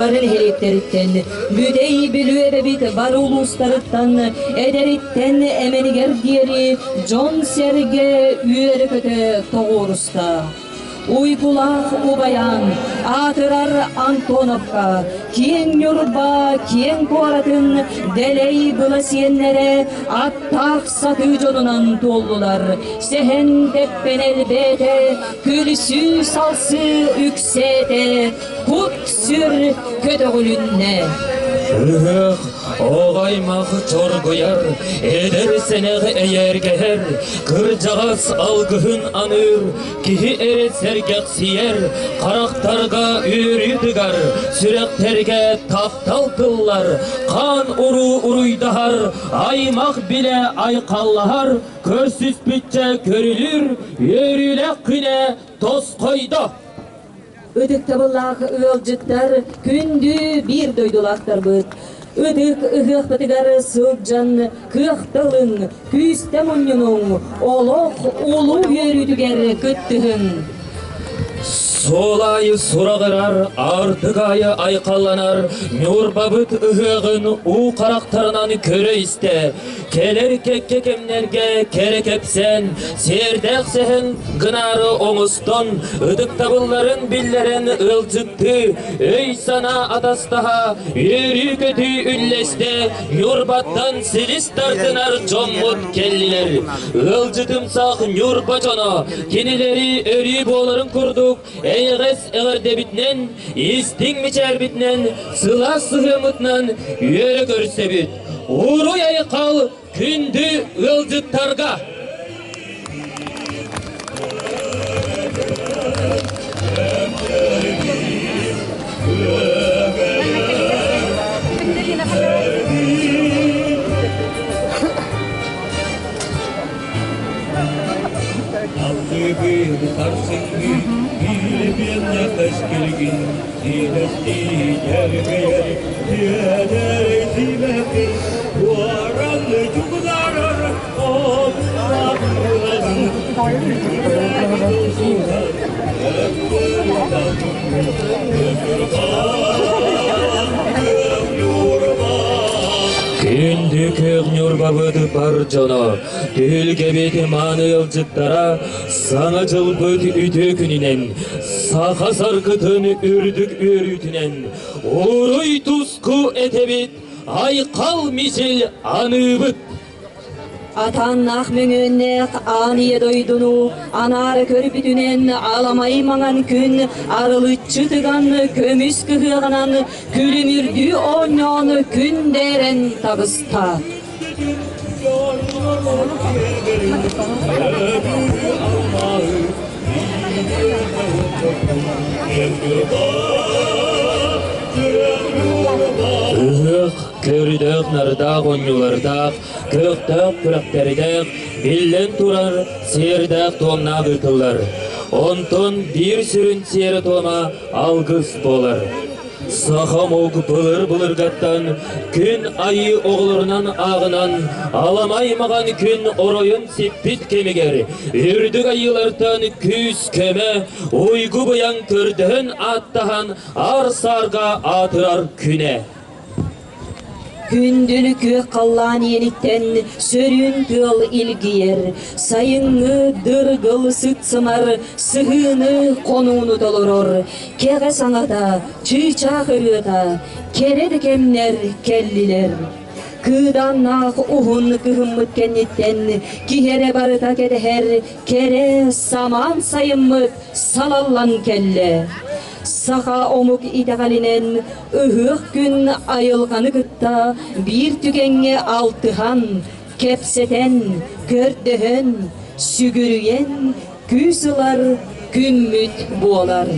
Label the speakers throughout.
Speaker 1: Бары нэһилиэктэриттэн, Бүтэй Бүлүү эбэбит бары улуустарыттан, эдэриттэн эмэнигэр диэри дьон-сэргэ үөрэ-көтө тоҕуоруста. Уйгулаах Убайаан, аатырар Антоновка, киэҥ Ньурба киэҥ куоратын дэлэй была сиэннэрэ аттаах сатыы дьонунан туоллулар. Сэһэн Тэппэн элбээтэ, күлсүү-салсыы үксээтэ, Кут-сүр көтөҕүлүннэ.
Speaker 2: Ыһыах оҕо-аймах чоргуйар, эдэр сэнэх эйээргэһэр, кырдьаҕас алгыһын аныыр, киһи эрэ сэргэхсийэр, харахтарга үөрүү тыгар, сүрэхтэргэ таптал тыллар, хаан уруу уруйдаһар, аймах билэ айхаллаһар, көрсүспүччэ көрүлүүр, үөрүүлээх күнэ тосхойдо.
Speaker 1: Ытыктабыллаах ыалдьыттар, күндү биир дойдулаахтарбыт! Ытык ыһыахпытыгар сылдьан кыахта ылыҥ, күүстэ мунньунуҥ, олох улуу үөрүүтүгэр кыттыһыҥ!
Speaker 2: Суол аайы сураҕырар, аартык аайы айхалланар Ньурбабыт ыһыаҕын уу харахтарынан көрө-истэ, Кэлэр кэккэ кэмнэргэ кэрэ кэпсээн, сиэрдээх сэһэн гынаары оҥостон, ытыктабылларын биллэрэн ыалдьыттыы, өй-санаа атастаһа, үөрүү-көтүү үллэстэ Ньурбаттан силис тардынар дьоммут кэллилэр. Ыалдьытымсах Ньурба дьоно кинилэри өрүү буоларын курдук эйэҕэс эҕэрдэбитинэн, истиҥ мичээрбитинэн, сылаас сыһыаммытынан үөрэ көрсөбүт. Уруй-айхал күндү ыалдьыттарга!
Speaker 3: Алгыыбын сарсыҥҥы биир кэскилгин сиилэстии дьэргэйэр дьиэдэрэй сибэкки уоран чугдаарар омуннаах ыланын
Speaker 2: Күндү күөх Ньурбабыт бар дьоно, Түһүлгэбит мааны ыалдьыттара Саҥа дьылбыт үтүө күнүнэн, саха саргытын үрдүк үөрүүтүнэн уруй туску этэбит, айхал мичил аныыбыт!
Speaker 1: Атааннаах мөҥүөннээх аан ийэ дойдуну анаара көрбүтүнэн аламай маҥан күн арылыччы тыган көмүс кыһыаҕынан күлүмүрдүү оонньоон күндээрэн табыста.
Speaker 2: Ыһыах көрдөөх-нардаах оонньуулардаах, көхтөөх күрэхтэрдээх, биллэн турар, сиэрдээх-туомнаах ыытыллар. Онтон биир сүрүн сиэрэ-туома алгыс буолар. Саха омук былыр-былыргаттан күн айыы оҕолорунан ааҕынан аламай маҕан күн оройун сиппит кэмигэр үрдүк айыылартан күүс-көмө, уйгу-быйаҥ көрдөһөн ааттаһан аар-саарга аатырар күнэ.
Speaker 1: Күндүлү күөх халлаан иэниттэн сөрүүн тыал илгийэр, сайыҥҥы дыргыл сыт-сымар сыһыыны хонууну толорор, кэҕэ саҥата, чыычаах ырыата, кэрэ да кэмнэр кэллилэр. Кыыдааннаах уһун кыһыммыт кэнниттэн киһи эрэ барыта кэтэһэр кэрэ самаан сайыммыт салаллан кэллэ. Саха омук итэҕэлинэн ыһыах күн айылҕаны кытта биир түгэҥҥэ алтыһан, кэпсэтэн, көрдөһөн, сүгүрүйэн күүс ылар күммүт буолар.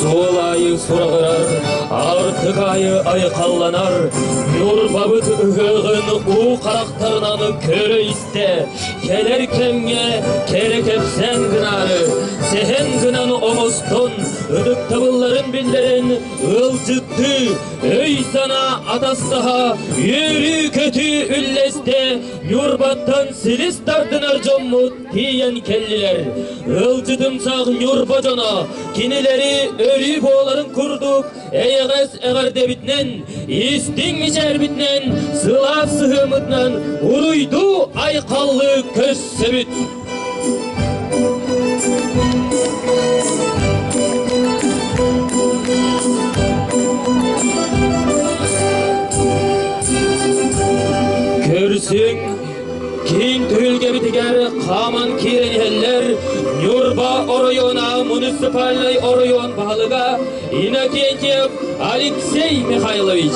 Speaker 2: Суол аайы сураҕырар, Аартык аайы айхалланар, Ньурбабыт ыһыаҕын уу харахтарынан көрө-истэ, кэлэр кэмҥэ кэрэ кэпсээн гынаары, сэһэн гынан оҥостон, ытыктабылларын биллэрэн ыалдьыттыы, өй-санаа атастаһа, үөрүү-көтүү үллэстэ Ньурбаттан силис тардынар дьоммут тиийэн кэллилэр. Ыалдьытымсах Ньурба дьоно кинилэри өрүү буоларын курдук эйэҕэс эҕэрдэбитинэн, истиҥ мичээрбитинэн, сылаас сыһыаммытынан уруйдуу айхаллыы көрсөбүт. Көрсүҥ Киин түһүлгэбитигэр хааман киирэн иһэллэр Ньурба оройуона муниципальнай оройуон баһылыга Иннокентьев Алексей Михайлович.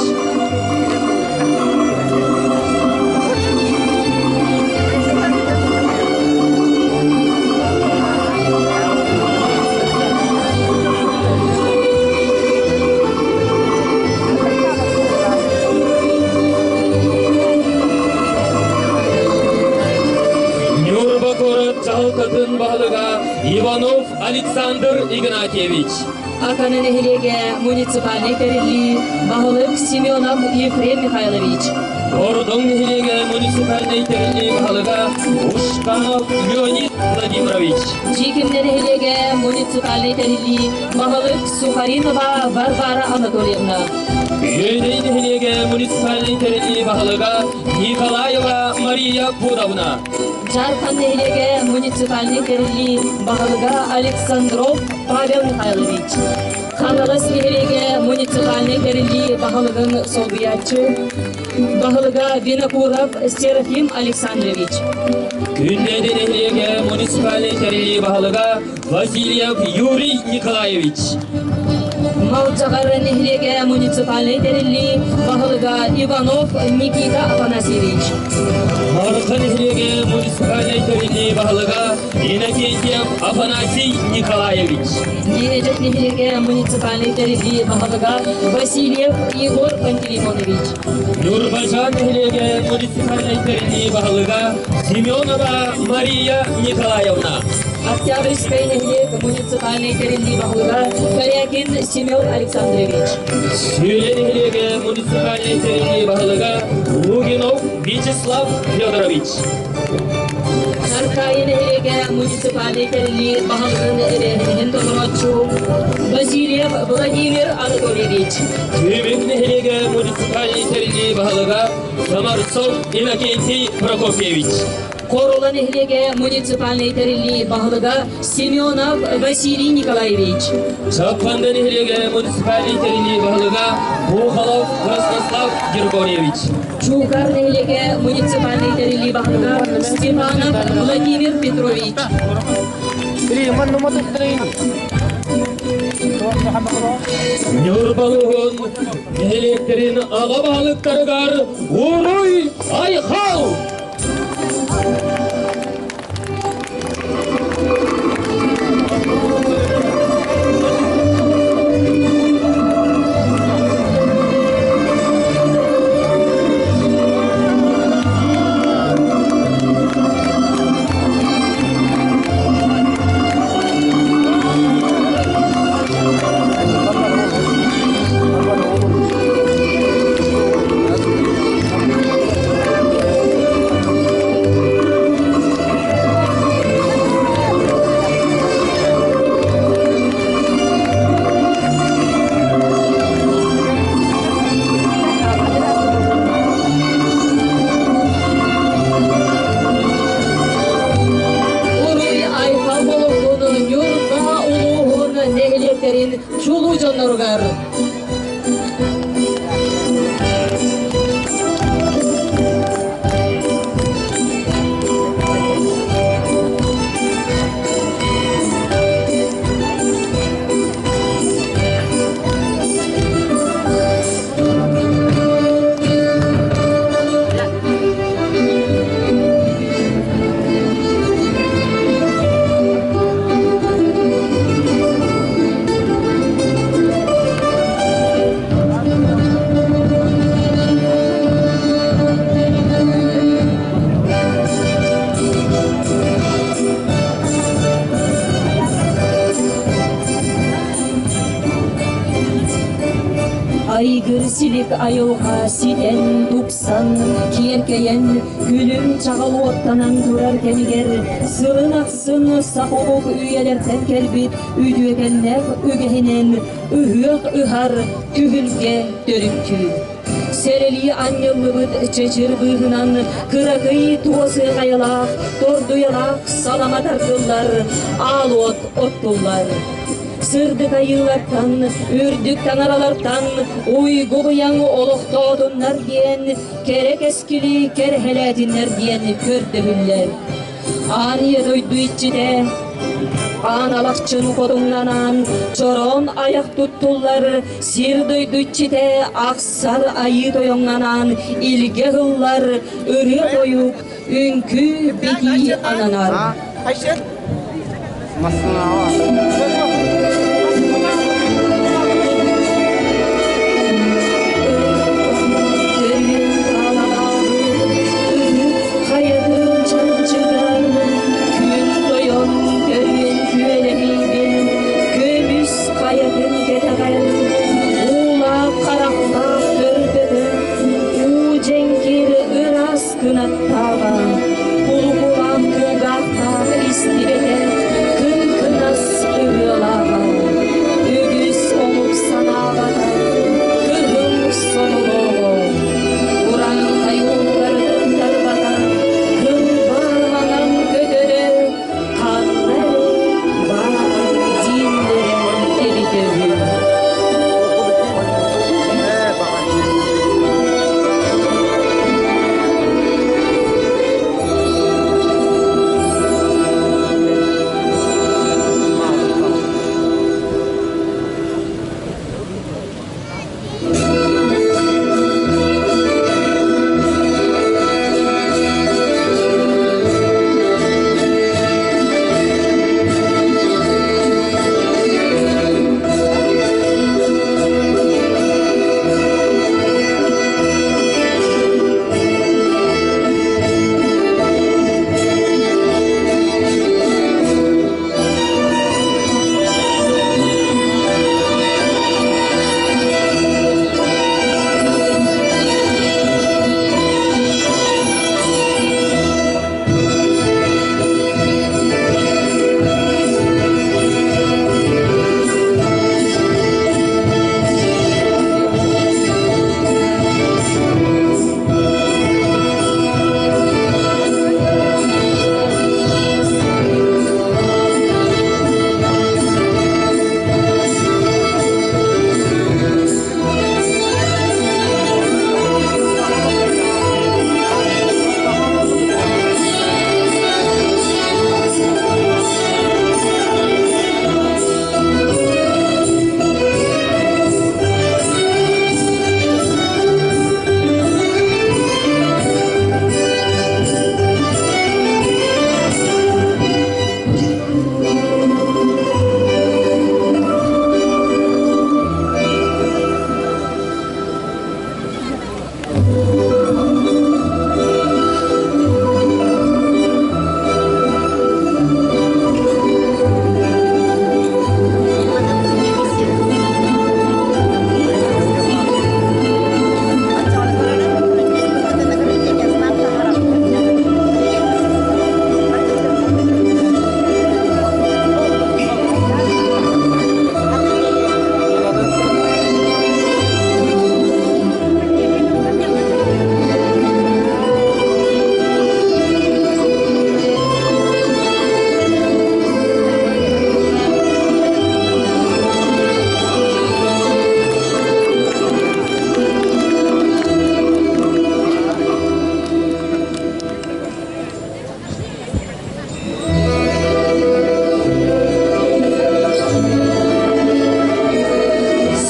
Speaker 2: Ньурба куорат дьаһалтатын баһылыга Иванов Александр Игнатьевич.
Speaker 1: Акана нэһилиэгэ муниципальнай тэриллии баһылык Семенов Ефрем Михайлович.
Speaker 2: Бордоҥ нэһилиэгэ муниципальнай тэриллии баһылыга Ушканов Леонид Владимирович.
Speaker 1: Дьиикимдэ нэһилиэгэ муниципальнай тэриллии баһылык Сухаринова Варвара Анатольевна.
Speaker 2: Үөдэй нэһилиэгэ муниципальнай тэриллии баһылыга Николаева Мария Пудовна.
Speaker 1: Дьаархан нэһилиэгэ муниципальнай тэриллии баһылыга Александров Павел Михайлович. Хаҥалас нэһилиэгэ муниципальнай тэриллии баһылыгын солбуйааччы баһылыга Винокуров Серафим Александрович.
Speaker 2: Күннээди нэһилиэгэ муниципальнай тэриллии баһылыга Васильев Юрий Николаевич.
Speaker 1: Малдьаҕар нэһилиэгэ муниципальнай тэриллии баһылыга Иванов Никита Афанасьевич.
Speaker 2: Марха нэһилиэгэ муниципальнай тэриллии баһылыга Иннокентьев Афанасий Николаевич.
Speaker 1: Мэҥэдьэк нэһилиэгэ муниципальнай тэриллии баһылыга Васильев Егор Пантелеймонович.
Speaker 2: Ньурбачаан нэһилиэгэ муниципальнай тэриллии баһылыга Семенова Мария Николаевна.
Speaker 1: Октябрьскай нэһилиэк муниципальнай тэриллии баһылыга Корякин Семен Александрович.
Speaker 2: Сүлэ нэһилиэгэ муниципальнай тэриллии баһылыга Лугинов Вячеслав Федорович.
Speaker 1: Таркаайы нэһилиэгэ муниципальнай тэриллии баһылыгын эбээһинэһин толорооччу Васильев Владимир Анатольевич.
Speaker 2: Түбүк нэһилиэгэ муниципальнай тэриллии баһылыга Самарцов Иннокентий Прокопьевич.
Speaker 1: Хорула нэһилиэгэ муниципальнай тэриллии баһылыга Семенов Василий Николаевич.
Speaker 2: Чаппанда нэһилиэгэ муниципальнай тэриллии баһылыга Бухалов Ростислав Григорьевич.
Speaker 1: Чуукар нэһилиэгэ муниципальнай тэриллии баһылыга Степанов Владимир Петрович.
Speaker 2: Ньурба улууһун нэһилиэктэрин аҕа баһылыктарыгар Уруй Айхал!
Speaker 1: Уруй Айхал Болоҕдун Ньурба улууһун нэһилиэктэрин чулуу дьонноругар Айгыр-силик айылҕа ситэн, тупсан, киэркэйэн, күлүм чаҕыл уоттанан турар кэмигэр сылын ахсын сахолук үйэлэртэн кэлбит үтүөкэннээх үгэһинэн ыһыах ыһар түһүлгэ төрүттүүр. Сэрэлии анньыллыбыт чэчир быыһынан кыракый туос хайалаах, тордуйалаах салама тардыллар, аал уот оттуллар. Сырдык айыылартан, үрдүк таҥаралартан уйгу-быйаҥ олохтоотуннар диэн, кэрэ кэскили кэрэһэлээтиннэр диэн көрдөһүллэр. Аан ийэ дойду иччитэ, аан алахчын хотуҥнанаан, чороон айах туттуллар, сир дойду иччитэ ахсар айыы тойоҥнанаан илгэ ыллар, ырыа-тойук, үҥкүү битии ананар. Күн тойон көрүөн күөлэһийбин, көмүс хайатын кэтэҕэр, уулаах харахтаах көрбөтө, уу дьэҥкир ыраас кынаттааҕа, кулукулаах кулгаахтаах истибэтэ, кыҥкынас ырыалааҕа, үгүс омук санаабата, кыһыл сонолооҕо, урааҥхай ууларын тарбата, кылбаа маҥан көтөрө, ханна эрэ баар дииллэрэ эбитэ үһү.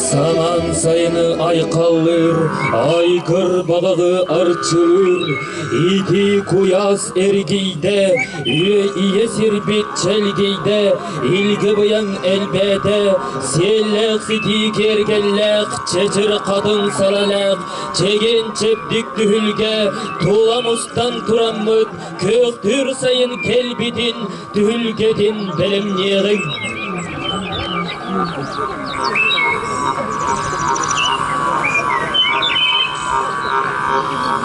Speaker 2: Саман сайыны айқаллыр, айгыр балығы арчылыр, ити куяс эргийде, ие сирбит чэлгийде, илги быян элбэте, сиэллээх ситии киэргэллээх, чэчир хатын салалаах, чэгиэн чэбдик түһүлгэ, тула мустан тураммыт, күөхтүүр сайын кэлбитин, түһүлгэтин бэлэмниэҕиҥ.
Speaker 1: Күндү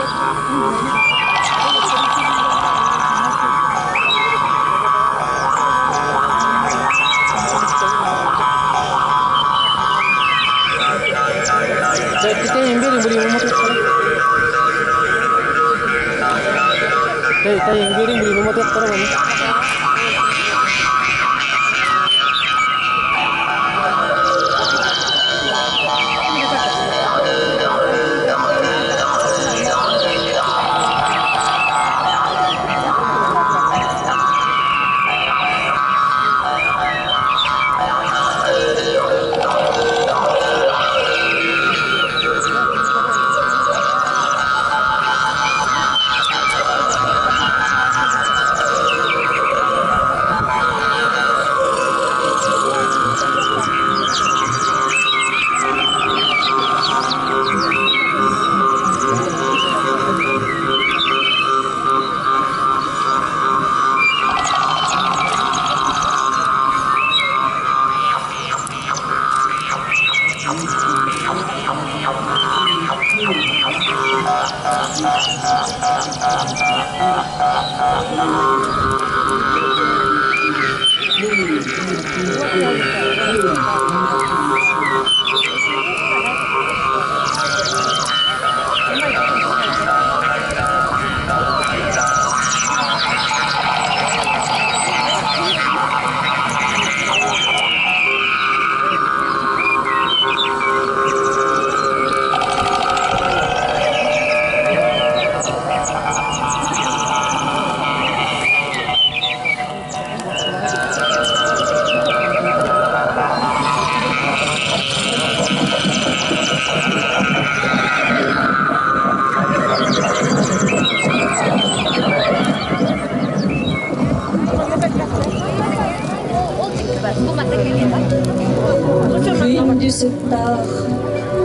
Speaker 1: сыттаах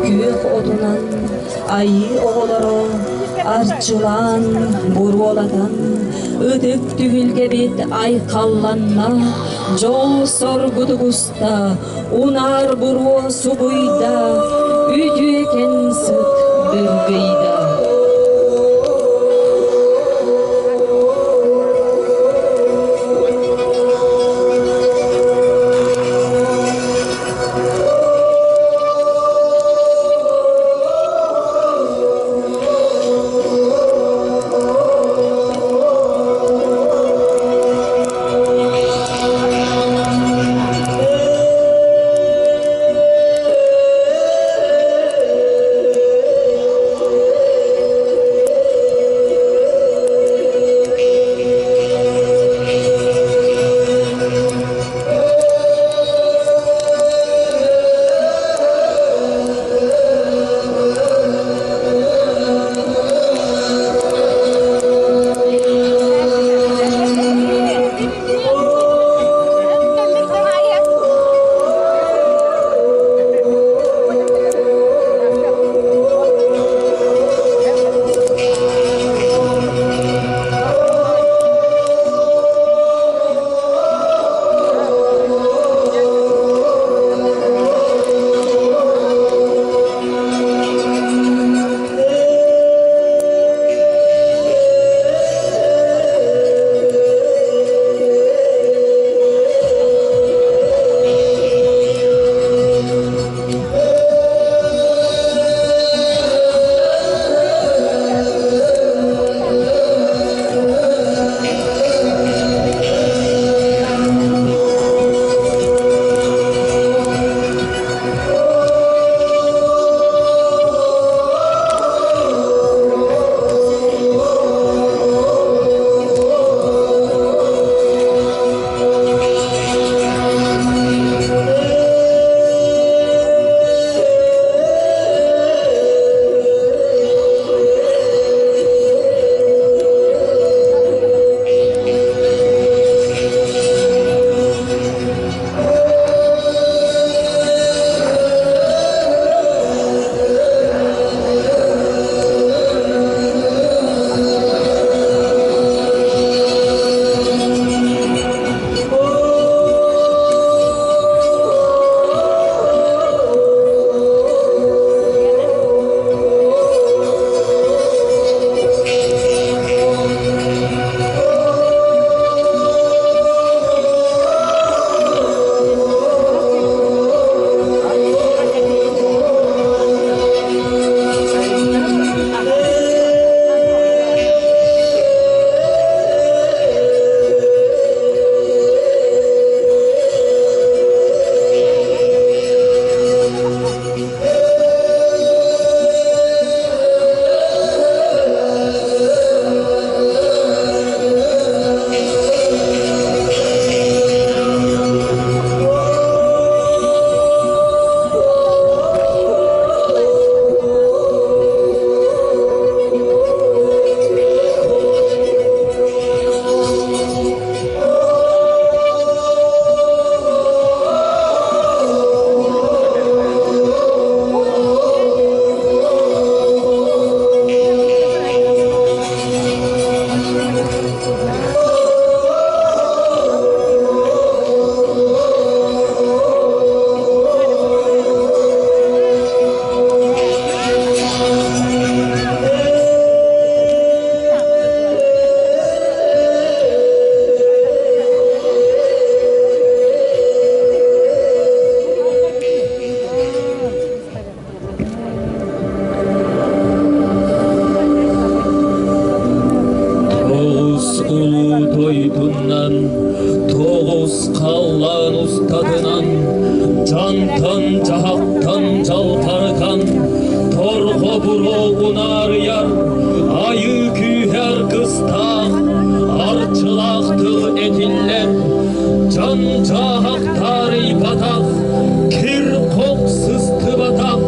Speaker 1: күөх отунан айыы оҕолоро арчылаан буруолатан ытык түһүлгэбит айхалланна, дьол-соргу тубуста, унаар буруо субуйда, үтүөкэн сыт дыргыйда.
Speaker 2: Халлаан устатынан, дьантан, дьаһахтан дьалбарытан, торҕо буруо унаарыйар, айыы күүһэ аргыстаах, арчылаах тыл этиллэр, дьон дьааһах таарыйбатах, кир-хох сыстыбатах,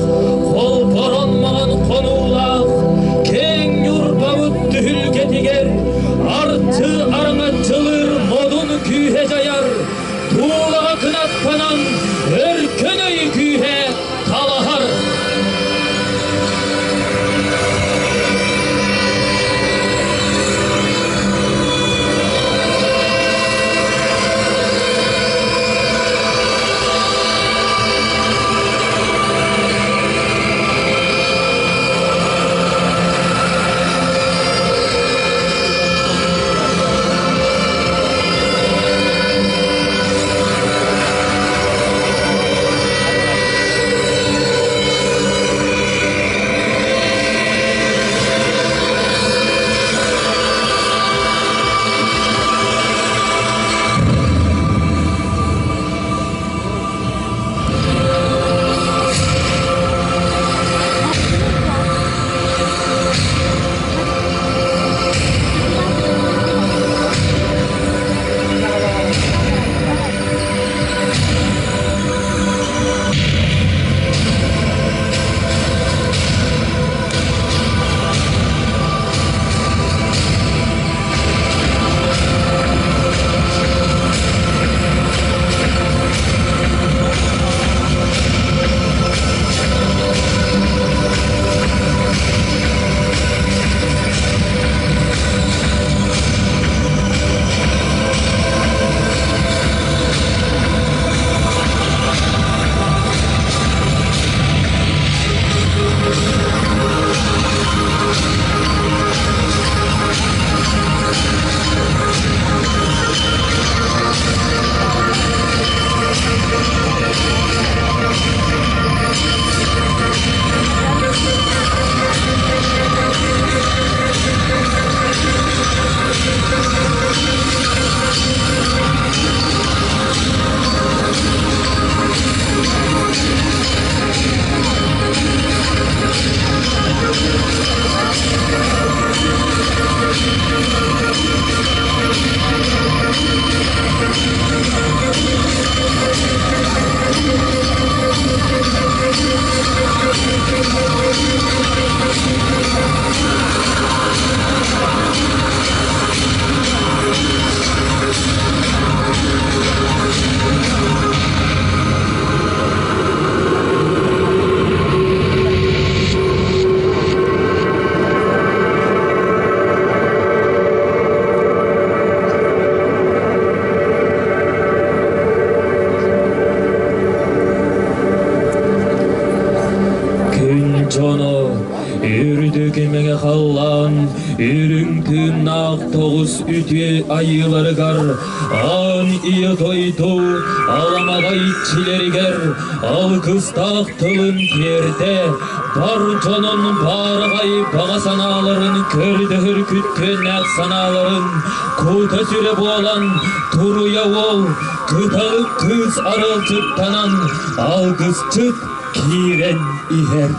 Speaker 2: холборон маҥан хонуулаах, киэҥ Ньурбабыт түһүлгэтигэр арчы араҥаччылыыр модун күүһэ дьайар, туулаҕа кынаттанан өркөн өй күүһэ талаһар. Күн дьоно үрдүк имэҥэ халлаан үрүҥ тыыннаах тоҕус үтүө айыыларыгар аан ийэ дойду аламаҕай иччилэригэр алгыстаах тылын тиэрдэ бар дьонун баараҕай баҕа санааларын көрдөһөр күттүөннээх санааларын кута-сүрэ буолан туруйа уол кыталык кыыс арылдьыттанан алгысчыт киирэн иһэр.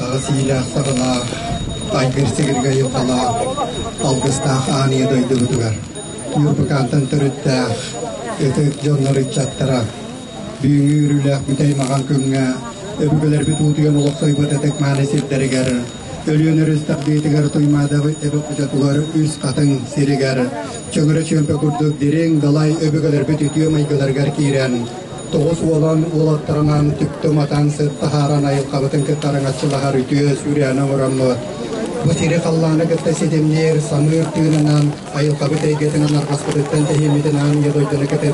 Speaker 4: Аҕыс иилээх-саҕалаах, айгыр-сигиргэ айылҕалаах, алгыстаах аан ийэ дойдубутугар Ньурбукаантан төрүттээх ытык дьоннор ыччаттара бүгүҥҥү үөрүүлээх бүтэй маҕан күҥҥэ өбүгэлэрбит уутуйан олохсуйбут ытык мааны сирдэригэр Өлүөн өрүс тардыытыгар Туймаада эбэ хочотугар Үс Хатыҥ сиригэр чөҥөрө чүөмпэ курдук дириҥ далай өбүгэлэрбит үтүө майгыларыгар киирэн тоҕус уолан уолаттарынан түптэ уматан сыт таһааран айылҕабытын кытта араҥаччылаһар үтүө сүүрээнэ оҥороммут. Бу сири халлааны кытта ситимниир самыыр тыынынан, айылҕабыт эйгэтинэн арҕаспытыттан тэһииммитин аан ийэ дойдуну кытта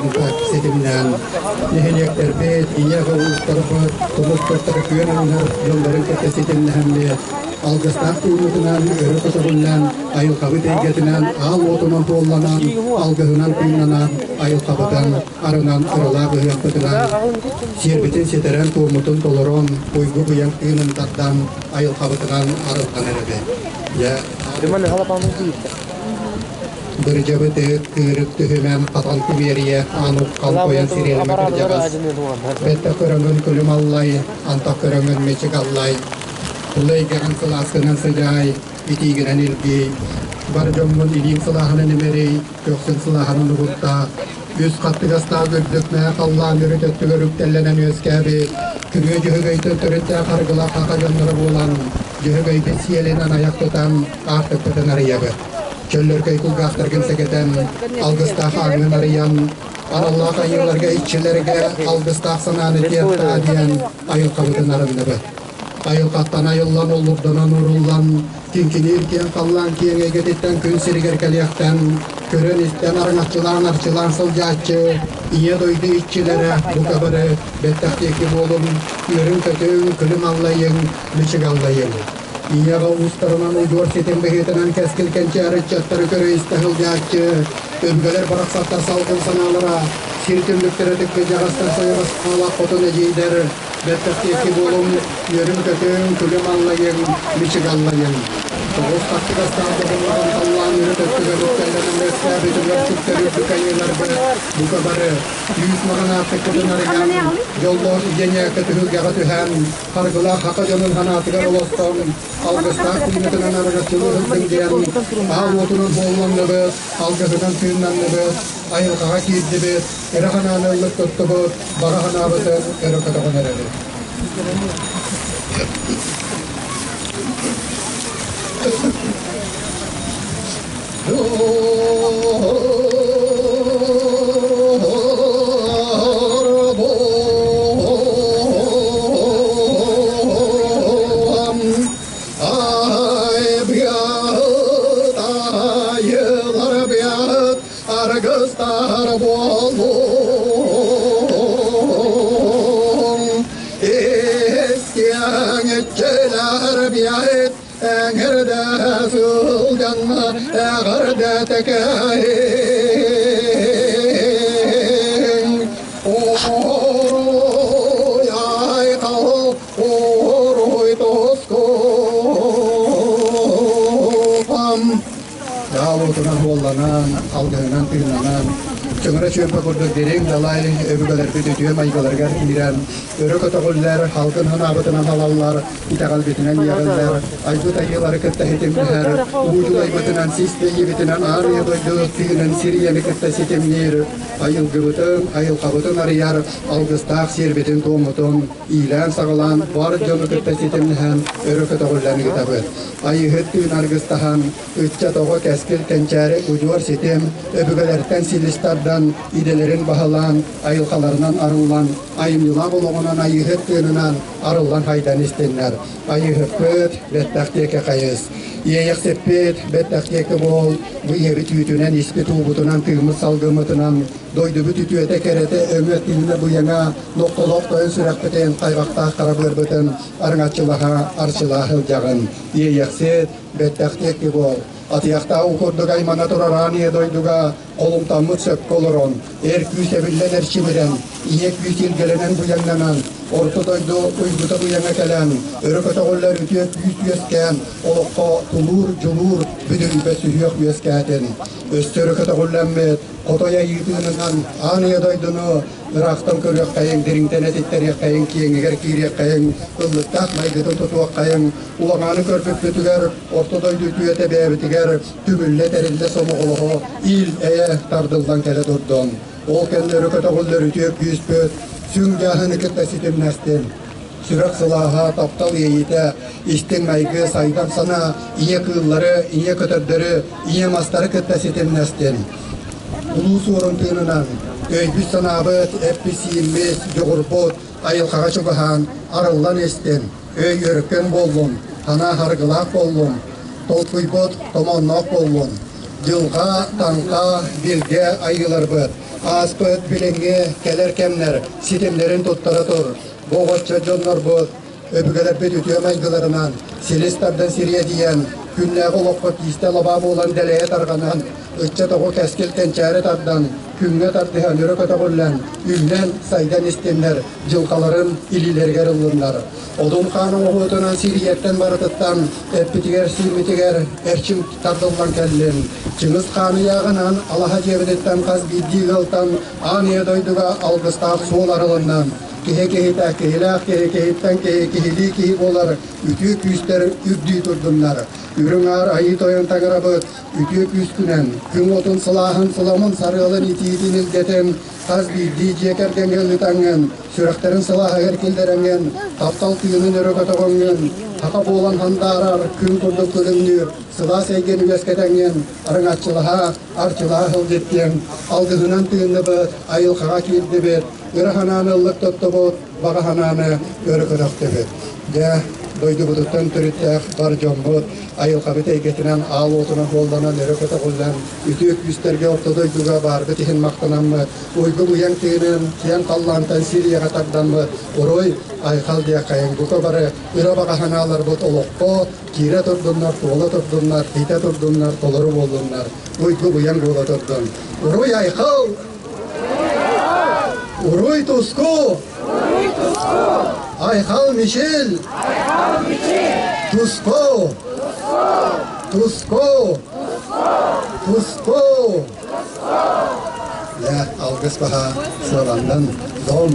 Speaker 4: ситимнээн, нэһилиэктэрбит, ийэ аҕа уустарбыт, тумус туттар күөн анньар дьоннорун кытта ситимнэһэммит, алгыстаах тыыммытынан өрө көтөҕүллэн, айылҕабыт эйгэтинэн аал уотунан туолланан, алгыһынан тыыннанан, айылҕабытын арынан ыралаах ыһыахпытынан сиэрбитин ситэрэн, туоммутун толорон, уйгу-быйаҥ тыынын тардан, айылҕабытынан арыллан эрэбит. Дьэ, Бырдьабыт ыыт кыырык түһүмэн хатан кимиэрийэ аан уххан қойан сириэлимэ кырдьаҕас. Бэтте көрөҥүн күлүм аллай, антах көрөҥүн мичик аллай. Тула эйгэҕин сылааскынан сыдьаай, итиигинэн илгий. Бар дьоҥҥун илииҥ сылааһынан имэрий, көхсүн сылааһынан угуттаа. Үс хаттыгастаах үрдүк мэһэ халлаан үрүт өттүгэр үктэллэнэн үөскээбит, күрүө дьөһөгөйтөн төрүттээх аргылаах хаха дьонноро буолан, дьөһөгөйбүт сиэлинэн айах тутан, аартыкпытын арыйабыт. Чөллөркөй кулгаахтаргын сэгэтэн, алгыстаах ааҥҥын арыйан, аналлаах айыыларга иччилэргэ алгыстаах санааны тиэртаа диэн айылҕабытын арынныбыт. Айылҕаттан айыллан, оллурданан ууруллан, киҥкиниир киэҥ халлаан киэҥ эйгэтиттэн күн сиригэр кэлиэхтэн, көрөн-истэн араҥаччылаан-арчылаан сылдьааччы, ийэ дойду иччилэрэ бука бары бэттэх диэки буолуҥ, үөрүҥ-көтүҥ, күлүм аллайыҥ, мүчүк аллайыҥ. Ийэҕэ уустарынан удьуор ситим быһыытынан кэскил кэнчээри ыччаттары көрө-истэ сылдьааччы, өбүгэлэр барахсаттар салгын санаалара, сир түннүктэрэ тыккыдьаҕастар сайаҕас хаалаах хотун эдьиийдэр, Бэттэх диэки буолуҥ, үөрүҥ-көтүҥ, күлүм аллайыҥ, мичик аллайыҥ. Тоҕус хаттыгастаах добуллаҕын халлаан үрүт өттүгэр үктэллэнэн үөскээбитигэр сүктэр үрдүк айыыларбыт бука бары үүт маҕан аартыкпытын арыйан, дьоллоох идиэньээккэ түһүлгэҕэ түһэн, харгылаах хака дьонун санаатыгар олостон, алгыстаах тыынытынан арыгаччылыы сылдьыҥ диэн, аал уотунан буолланныбыт, алгыһынан тыыннанныбыт, айылҕаҕа киирдибит, Эрэ санааны ыллык туттубут, баҕа санаабытын өрө көтөҕөн эрэбит. Аргыстар буолуом Истиэҥ иччилэр биэт эҥэрдэ сылдьан эҕэрдэ тэкэйиҥ Уруй айхал уруй тускуам Даалуутунан уолланан, алгыһынан тыыннанан, чөҥөрө чүөмпэ курдук дириҥ далай өбүгэлэрбит үтүө майгыларыгар киирэн, өрө көтөҕүллэр, халгын санаабытынан халаллар, итэҕэлбитинэн иэҕиллэр, айбыт айыылары кытта ситимнэһэр, уу дьулайбытынан, сис тэйиибитинэн Аар Ийэ дойду тыынын сир ийэни кытта ситимниир, айылгыбытын, айылҕабытын арыйар алгыстаах сиэрбитин-туоммутун иилээн-саҕалаан бар дьону кытта ситимнэһэн өрө көтөҕүллэн ыытабыт. Айыыһыт тыын аргыстаһан, ыччат оҕо кэскил кэнчээри удьуор ситим, өбүгэлэртэн силис тардан, идэлэрин баһылаан, айылҕаларынан арыллан, айымньылаах олоҕунан айыыһыт тыынынан арыллан хайдан истиннэр. Айыыһыппыт, бэттэх диэки хайыс. Иэйэхсиппит, бэттэх диэки буол, бу ийэбит үүтүнэн, испит уубутунан, тыыммыт салгыммытынан, дойдубут үтүөтэ, кэрэтэ, өҥө, тыына, быйаҥа, нохтолоох тойон сүрэхпитин, хайҕахтаах хара быарбытын араҥаччылаһа, арчылаа сылдьаҕын. Иэйэхсит, бэттэх диэки буол. Атыйахтаах уу курдук аймана турар аан ийэ дойдуга холумтаммыт сөпкө олорон, эр күүс эбиллэн эрчимирэн, ийэ күүс илгэлэнэн быйаҥнанан, орто дойду уйгута быйаҥа кэлэн, өрө көтөҕүллэр үтүө күүс үөскээн, олоххо тулуур, дьулуур, бүдүрүйбэт сүһүөх үөскээтин. Өссө өрө көтөҕүллэммит, хотой айыытыынынан аан ийэ дойдуну ыраахтан көрүөххэйиҥ, дириҥтэн этиттэриэххэйиҥ, киэҥигэр киириэххэйиҥ, ыллыктаах майгытын тутуоххайыҥ, улаҥааны көрбүппүтүгэр орто дойду үтүөтэ бэйэбитигэр түмүллэ тэриллэ сомоҕолоһо ил-эйэ тардыллан кэлэ турдун. Ол кэннэ өрө көтөҕүллэр үтүө күүспүт сүҥ дьааһыны кытта ситимнэстин. Сүрэх сылааһа, таптал иэйиитэ, истиҥ майгы, сайдам санаа ийэ кыыллары, ийэ көтөрдөрү, ийэ мастары кытта ситимнэстин. Улуу суорун тыынынан өйбүт-санаабыт, эппит-сииммит, дьоҕурбут айылҕаҕа чугаһаан, арыллан истин, өй өркөн буоллун, санаа харгылаах буоллун. Толкуйбут томоонноох буоллун. Дьылҕа, таҥха, билгэ айыыларбыт, ааспыт билиҥҥи кэлэр кэмнэр ситимнэрин туттара тур. Бу оҕоччо дьоннорбут өбүгэлэрбит үтүө майгыларынан силис тардан сириэдийэн, күннээҕи олоххо киистэ лабаа буолан дэлэйэ тарҕанан, ыччат оҕо кэскил кэнчээри тардан, күҥҥэ тардыһан өрө көтөҕүллэн, үүнэн, сайдан истиннэр, дьылҕаларын илиилэригэр ыллыннар. Одун хаан оҥоһуутунан сирийэттэн барытыттан эппитигэр-сииммитигэр эрчим тардыллан кэллин. Чыҥыс хаан ыйааҕынан алаһа дьиэбититтэн хас биирдии ыалтан аан ийэ дойдуга алгыстаах суол арылынна. Киһи киһитэ, киһилээх киһи, киһиттэн киһи, киһилии киһи буолар үтүө күүстэр үрдүү турдуннар. Үрүҥ Аар Айыы Тойон Таҥарабыт үтүө күүскүнэн, күн уотун сылааһын сыламын сарыалын итиитин илгэтэн, хас биирдии дьиэ кэргэҥҥэ ыытаҥҥын, сүрэхтэрин сылааһыгар киллэрэҥҥин, таптал тыынын өрө көтөҕөҥҥүн, саха буолан хандаарар күн курдук күлүмнүүр сылаас эйгэни үөскэтэҥҥин, араҥаччылаһа, арчылаһа сылдьыттыаҥ, алгыһынан тыынныбыт, айылҕаҕа киирдибит, ыра санааны ыллык туттубут, баҕа санааны өрө көтөхтүбүт. Дьэ, дойдубутуттан төрүттээх бар дьоммут айылҕабыт эйгэтинэн аал уотунан уолланан өрө көтөҕүллэн, үтүө күүстэргэ орто дойдуга баарбыт иһин махтанаммыт, уйгу быйаҥ тыынын киэҥ халлаантан сир ийэҕэ тардаммыт, уруй, айхал диэххэйиҥ бука бары ыра баҕа санааларбыт олоххо киирэ турдуннар, туола турдуннар, хитэ турдуннар, толору буоллуннар, уйгу быйаҥ буола турдун. Уруй айхал! Уруй туску! Айхал Мичил! Туску! Туску! Туску! Я алгыс баха сыаландан дом.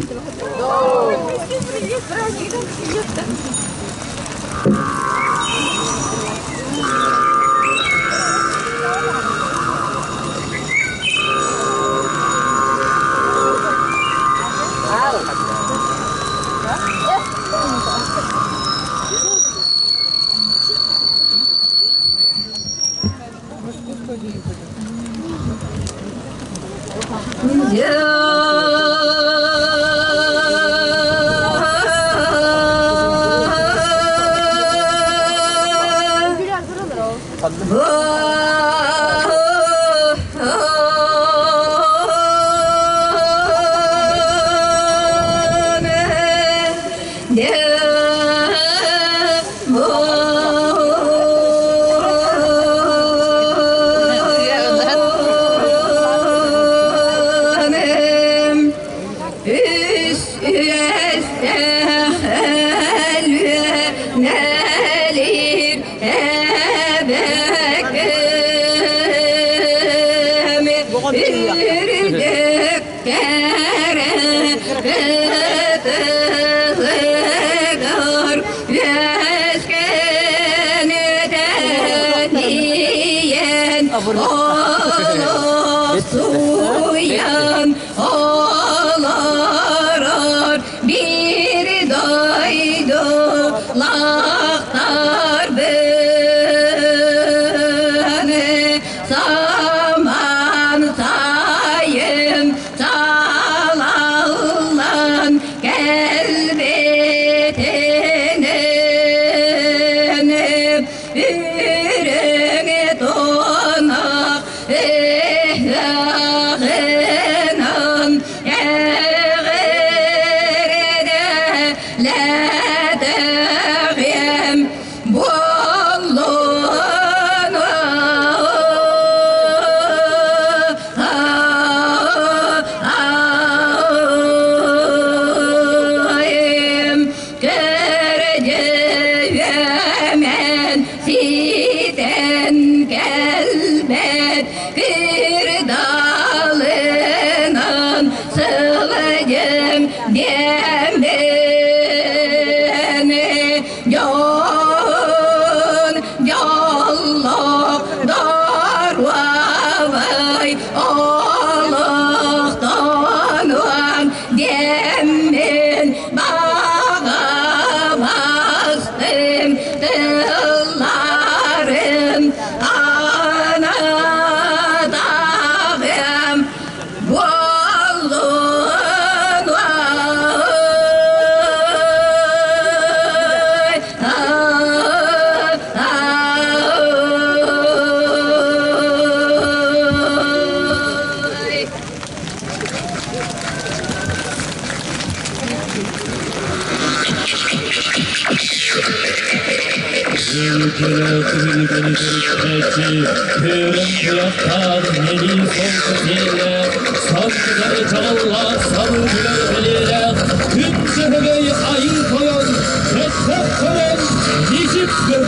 Speaker 1: Олохсуйан олорор bir doydulaqtar beni Saman sayın salallan kelbetini Үрүҥ тунах ыһыаҕынан эҕэрдэлэтэҕиэм буоллун. Көрдүөмэн ситэн кэлбэт кырдалынан сылдьым диэммин дьон дьоллоох доруобай олохтонуом диэммин баҕа бастым тылларым анатаҕым буоллун.
Speaker 2: Өргөлөөх түһүлгэни төрүттээччи, Көөрөн куйахтаах, нэлии солко сиэллээх, саргыдары чаҕыллаах сабыы күлэр бэлиэлээх, күн дьөһөгөй айыы тойон, кэттэх көрөн, ньичик гын!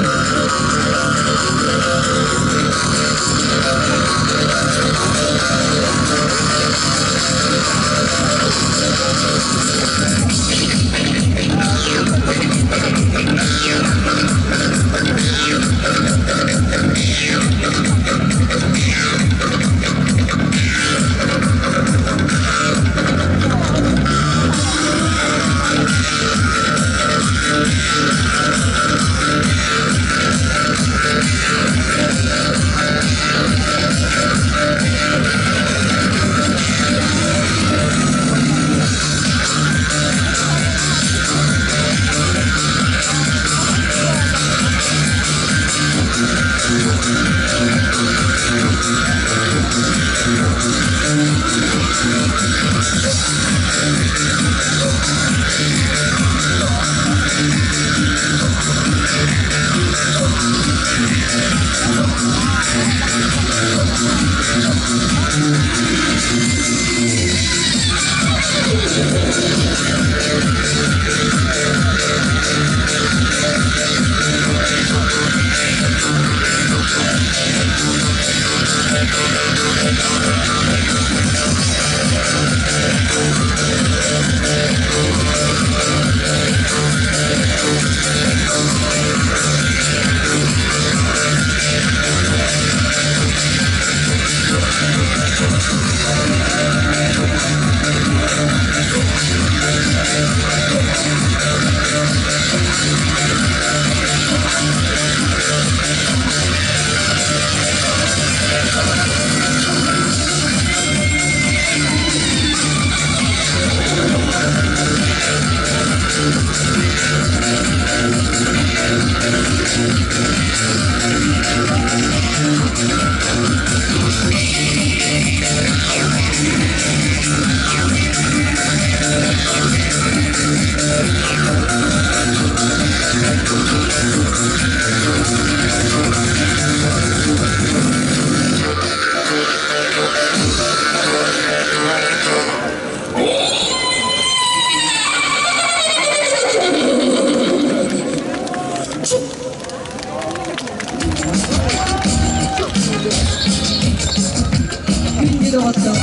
Speaker 1: Күндү доҕоттор,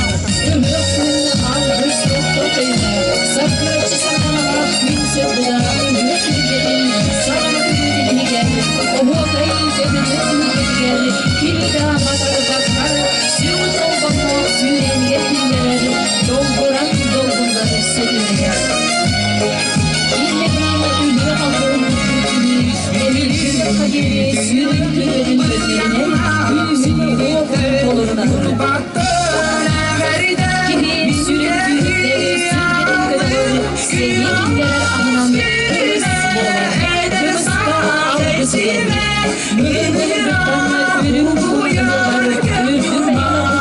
Speaker 1: ыһыах күн алгыс тохто саккыраччы сардаҥалаах күн сырдыга ыһыах түһүлгэтин саҥа түһүлгэтигэр, оһуокай төбөнү түһүлгэтигэр кими да матарбакка сүр толбонно сүүрэнгэр киллэрэр долгуран долгуннары сөтүрэр. Иннекин үлэ алгын киһи эмилгин сүрүн төбөтүн бөлүнэн күүһүн уоҕун толорунан кини сүрүн күүстэри сүргэтин көтөҕөр, сэниэ киллэрэр аһынан кымыс буолар. Кымыска алгыс үгэн. Былыр-былыргыттан үрүҥ куйугар үрдүк айылар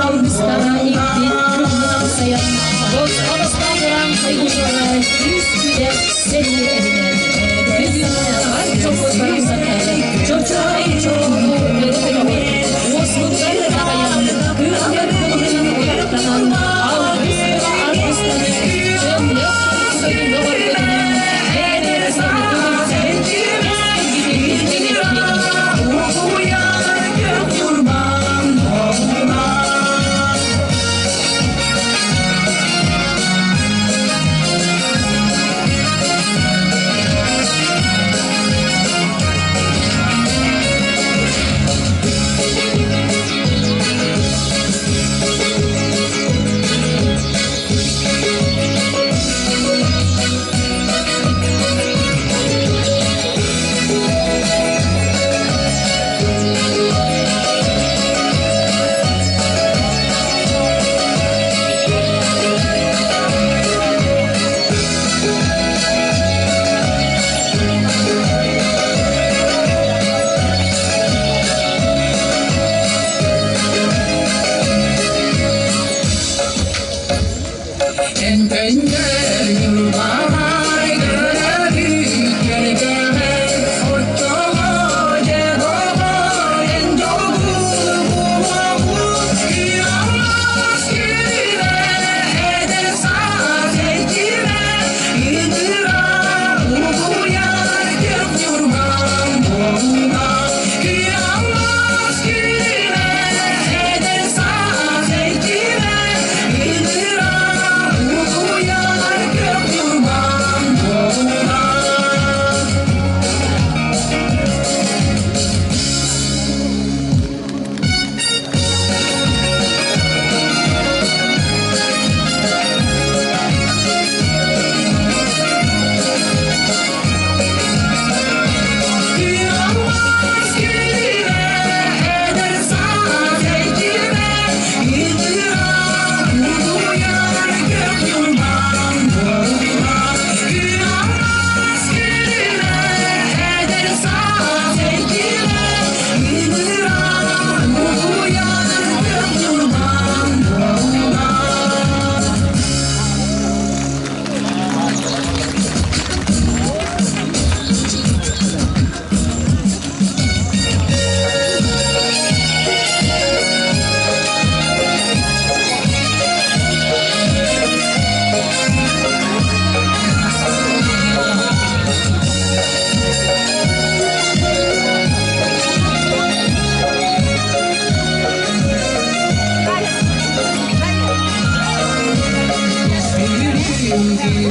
Speaker 1: алгыстара икки кымынан сайан, босхо бастаан сайгылара күүс-күдэх сэниэ эбинэр. Бүгүн бар чоппут барахсаттар, чочоой чоону өрө уоскутар аҕайан, кыыллар кылынан уйаттанан, алгыс бөҕө аргыстанан, өҥнөх көмүл бөҕөргөтүнэн, бэйэлэрин түмсэн, кэскилгитин кэҥэтиниҥ.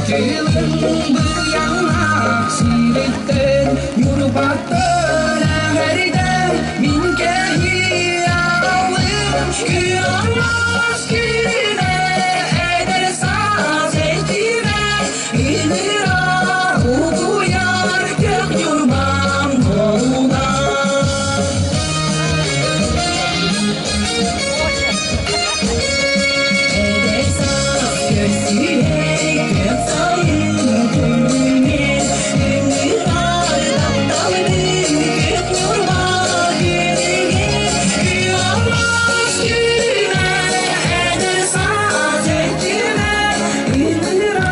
Speaker 1: Тылын быйаҥнаах сириттэн Ньурбаттан эҕэрдэ мин кэһии аҕалым Күөх күнэ эдэр саас этимэ Ыҥырар утуйар көх Ньурбам туолуна. Эдэр саас көрсүһэр көх сайын күнүнэн Ыҥырар тапталбын көх Ньурба күнүгэр Күөх күнэ эдэр саас этимэ Ыҥырар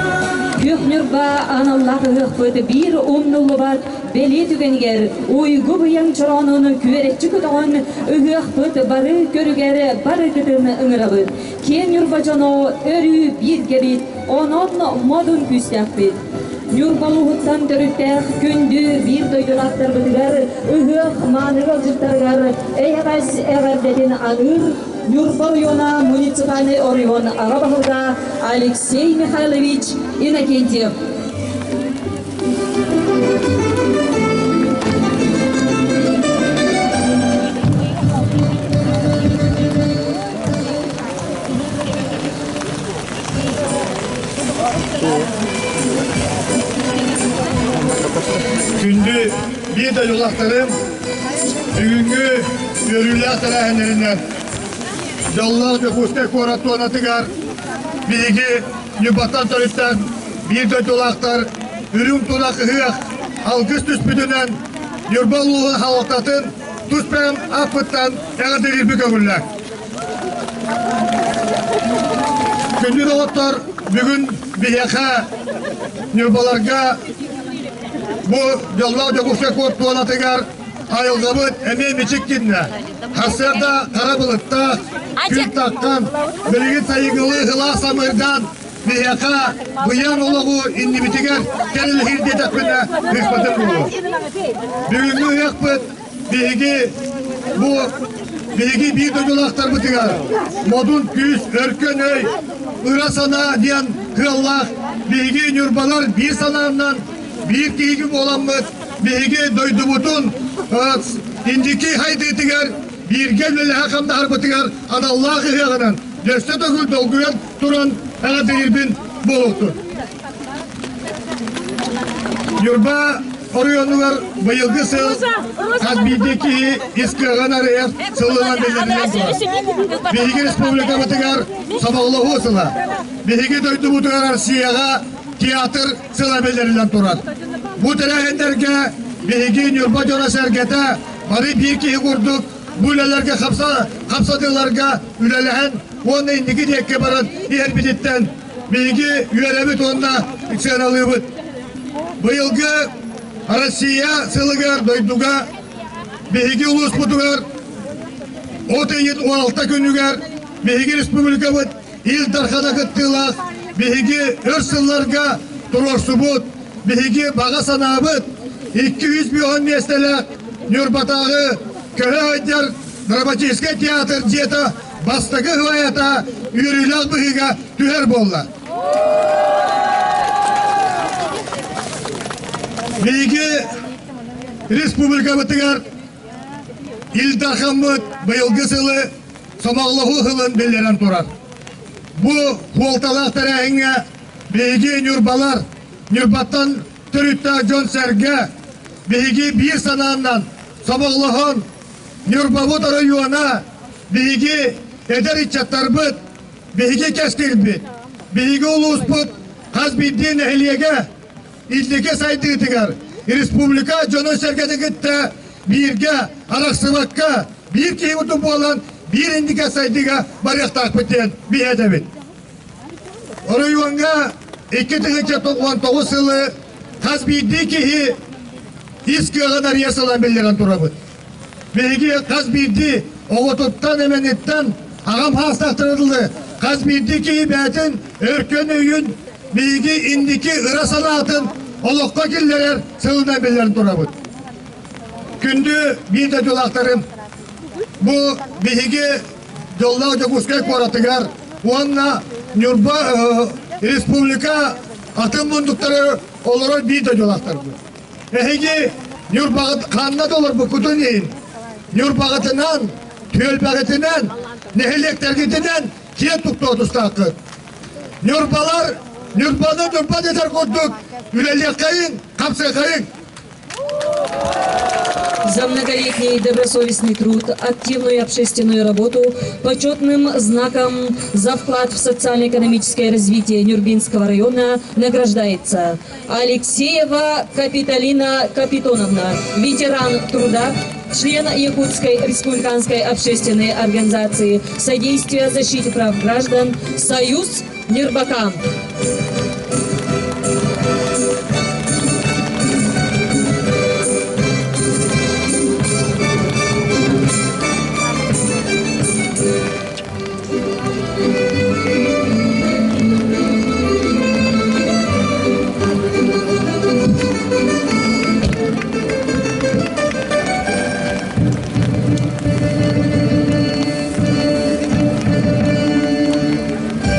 Speaker 5: Күөх Ньурба аналлаах ыһыахпыт биир умнуллубат бэлиэ түгэнигэр уйгу быйаҥ чороонун күөрэччи көтөҕөн ыһыахпыт бары көрүгэр барыгытын ыҥырабыт. Киэҥ Ньурба дьоно өрүү бииргэбит, онон модун күүстээхпит. Ньурба улууһуттан төрүттээх күндү биир дойдулаахтарбытыгар ыһыах мааны ыалдьыттарыгар эйэҕэс эҕэрдэтин аныыр Ньурба оройуона муниципальнай оройуон аҕа баһылыга Алексей Михайлович Иннокентьев.
Speaker 6: Күндү биир дойдулаахтарым, бүгүҥҥү үөрүүлээх тэрээһиннэринэн дьоллоох Дьокуускай куорат туонатыгар биһиги Ньурбаттан төрүттээх биир дойдулаахтар үрүҥ тунах ыһыах алгыс түспүтүнэн Ньурба улууһун салалтатын тус бэйэм ааппыттан эҕэрдэлиирбин көҥүллээх. Күндү доҕоттор, бүгүн биһиэхэ Ньурбаларга бу дьоллоох Дьокуускай куорат туонатыгар айылҕабыт эмиэ мичик гиннэ. Сарсыарда хара былыттаах, күн таххан, билигин сайыҥҥылыы сылаас самыырдаан биһиэхэ быйаҥ олоҕу иннибитигэр кэрэлэһир диэтэхпинэ ыыспатым буолуо. Бүгүҥҥү ыһыахпыт биһиги бу биһиги биир дойдулаахтарбытыгар модун күүс, өркөн өй, ыра санаа диэн кыаллаах биһиги ньурбалар биир санааннан биир киһиги буоламмыт биһиги дойдубутун инники хайдыытыгар бииргэ үлэлэһэ хамнаһарбытыгар аналлаах ыһыаҕынан өссө төгүл долгуйан туран эҕэрдэлиирбин буолуохтун. Ньурба оройуонугар быйылгы сыл хас биирдии киһи ис кыаҕын арыйар сылынан биллэринэн турар. Биһиги республикабытыгар сомоҕолоһуу сыла. Биһиги дойдубутугар Россияҕа театр сыла биллэриллэн турар. Бу тэрээһиннэргэ биһиги Ньурба дьоно-сэргэтэ бары биир киһи курдук бу үлэлэргэ хапсатыыларга үлэлэһэн уонна инники диэкки баран иһэрбититтэн биһиги үөрэбит уонна сыаналыыбыт. Быйылгы Россия сылыгар дойдуга биһиги улууспутугар от ыйын 16 күнүгэр биһиги республикабыт Ил Дархана кыттыылаах биһиги өр сылларга туруорсубут биһиги баҕа санаабыт 200 миэстэлээх Ньурбатааҕы көһө сылдьар драматическай театр дьиэтэ бастакы һылайата үөрүүлээх быһыыга түһэр буолла. Биһиги республикабытыгар Ил Дархаммыт быйылгы сылы сомоҕолоһуу сылын биллэрэн турар. Бу суолталаах тэрээһиҥҥэ биһиги ньурбалар, Ньурбаттан төрүттээх дьон-сэргэ биһиги биир санааннан сомоҕолоһон Ньурбабыт оройуона биһиги эдэр ыччаттарбыт, биһиги кэскилбит, биһиги улууспут хас биирдии нэһилиэгэ инники сайдыытыгар республика дьонун-сэргэтин кытта бииргэ арахсыбакка биир киһи курдук буолан биир инники сайдыыга барыахтаахпыт диэн биһи этэбит. Оройуоҥҥа 2099 сылы хас биирдии киһи ис кыаҕын арыйа сылан биллэрэн турабыт. Биһиги хас биирдии оҕотуттан, эмэниттэн аҕам хаастаахтара дылы хас биирдии киһи бэйэтин өркөн өйүн биһиги инники ыра санаатын олоххо киллэрэр сылынан биллэрэн турабыт. Күндү биир дойдулаахтарым, бу биһиги дьоллоох Дьокуускай куоратыгар уонна Ньурба республика Атын мундуктары олорор биир дойдулаахтарбыт. Эһиги Ньурбаҕыт ханна да олорбуккутун иһин, Ньурбаҕытынан, түөлбэҕитинэн, нэһилиэктэргитинэн киэн туттуо тустааххыт. Ньурбалар Ньурбаны Ньурба дэтэр курдук үлэлиэххэйиҥ, хамсыаххайыҥ!
Speaker 5: За многолетний добросовестный труд, активную общественную работу, почетным знаком за вклад в социально-экономическое развитие Нюрбинского района награждается Алексеева Капиталина Капитоновна, ветеран труда, член Якутской республиканской общественной организации содействия защите прав граждан «Союз Нюрбакан».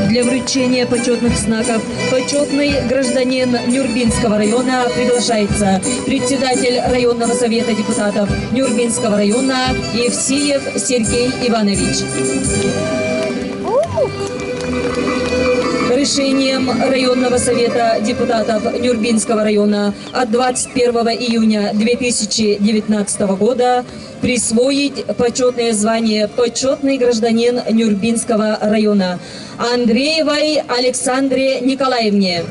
Speaker 5: Для вручения почетных знаков почетный гражданин Нюрбинского района приглашается председатель районного совета депутатов Нюрбинского района Евсеев Сергей Иванович. Решением районного совета депутатов Нюрбинского района от 21 июня 2019 года присвоить почетное звание «Почетный гражданин Нюрбинского района» Андреевой Александре Николаевне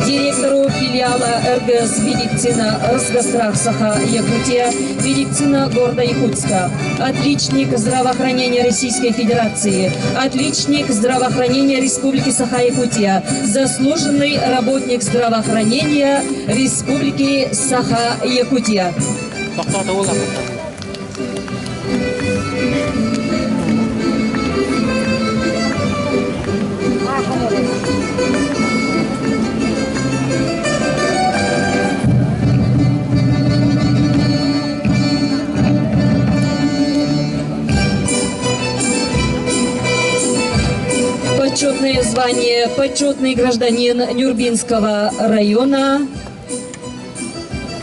Speaker 5: директору филиала РГС «Медицина Росгострах Саха Якутия», «Медицина города Якутска», отличник здравоохранения Российской Федерации, отличник здравоохранения Республики Саха-Якутия, заслуженный работник здравоохранения Республики Саха-Якутия. Почетное звание «Почетный гражданин Нюрбинского района»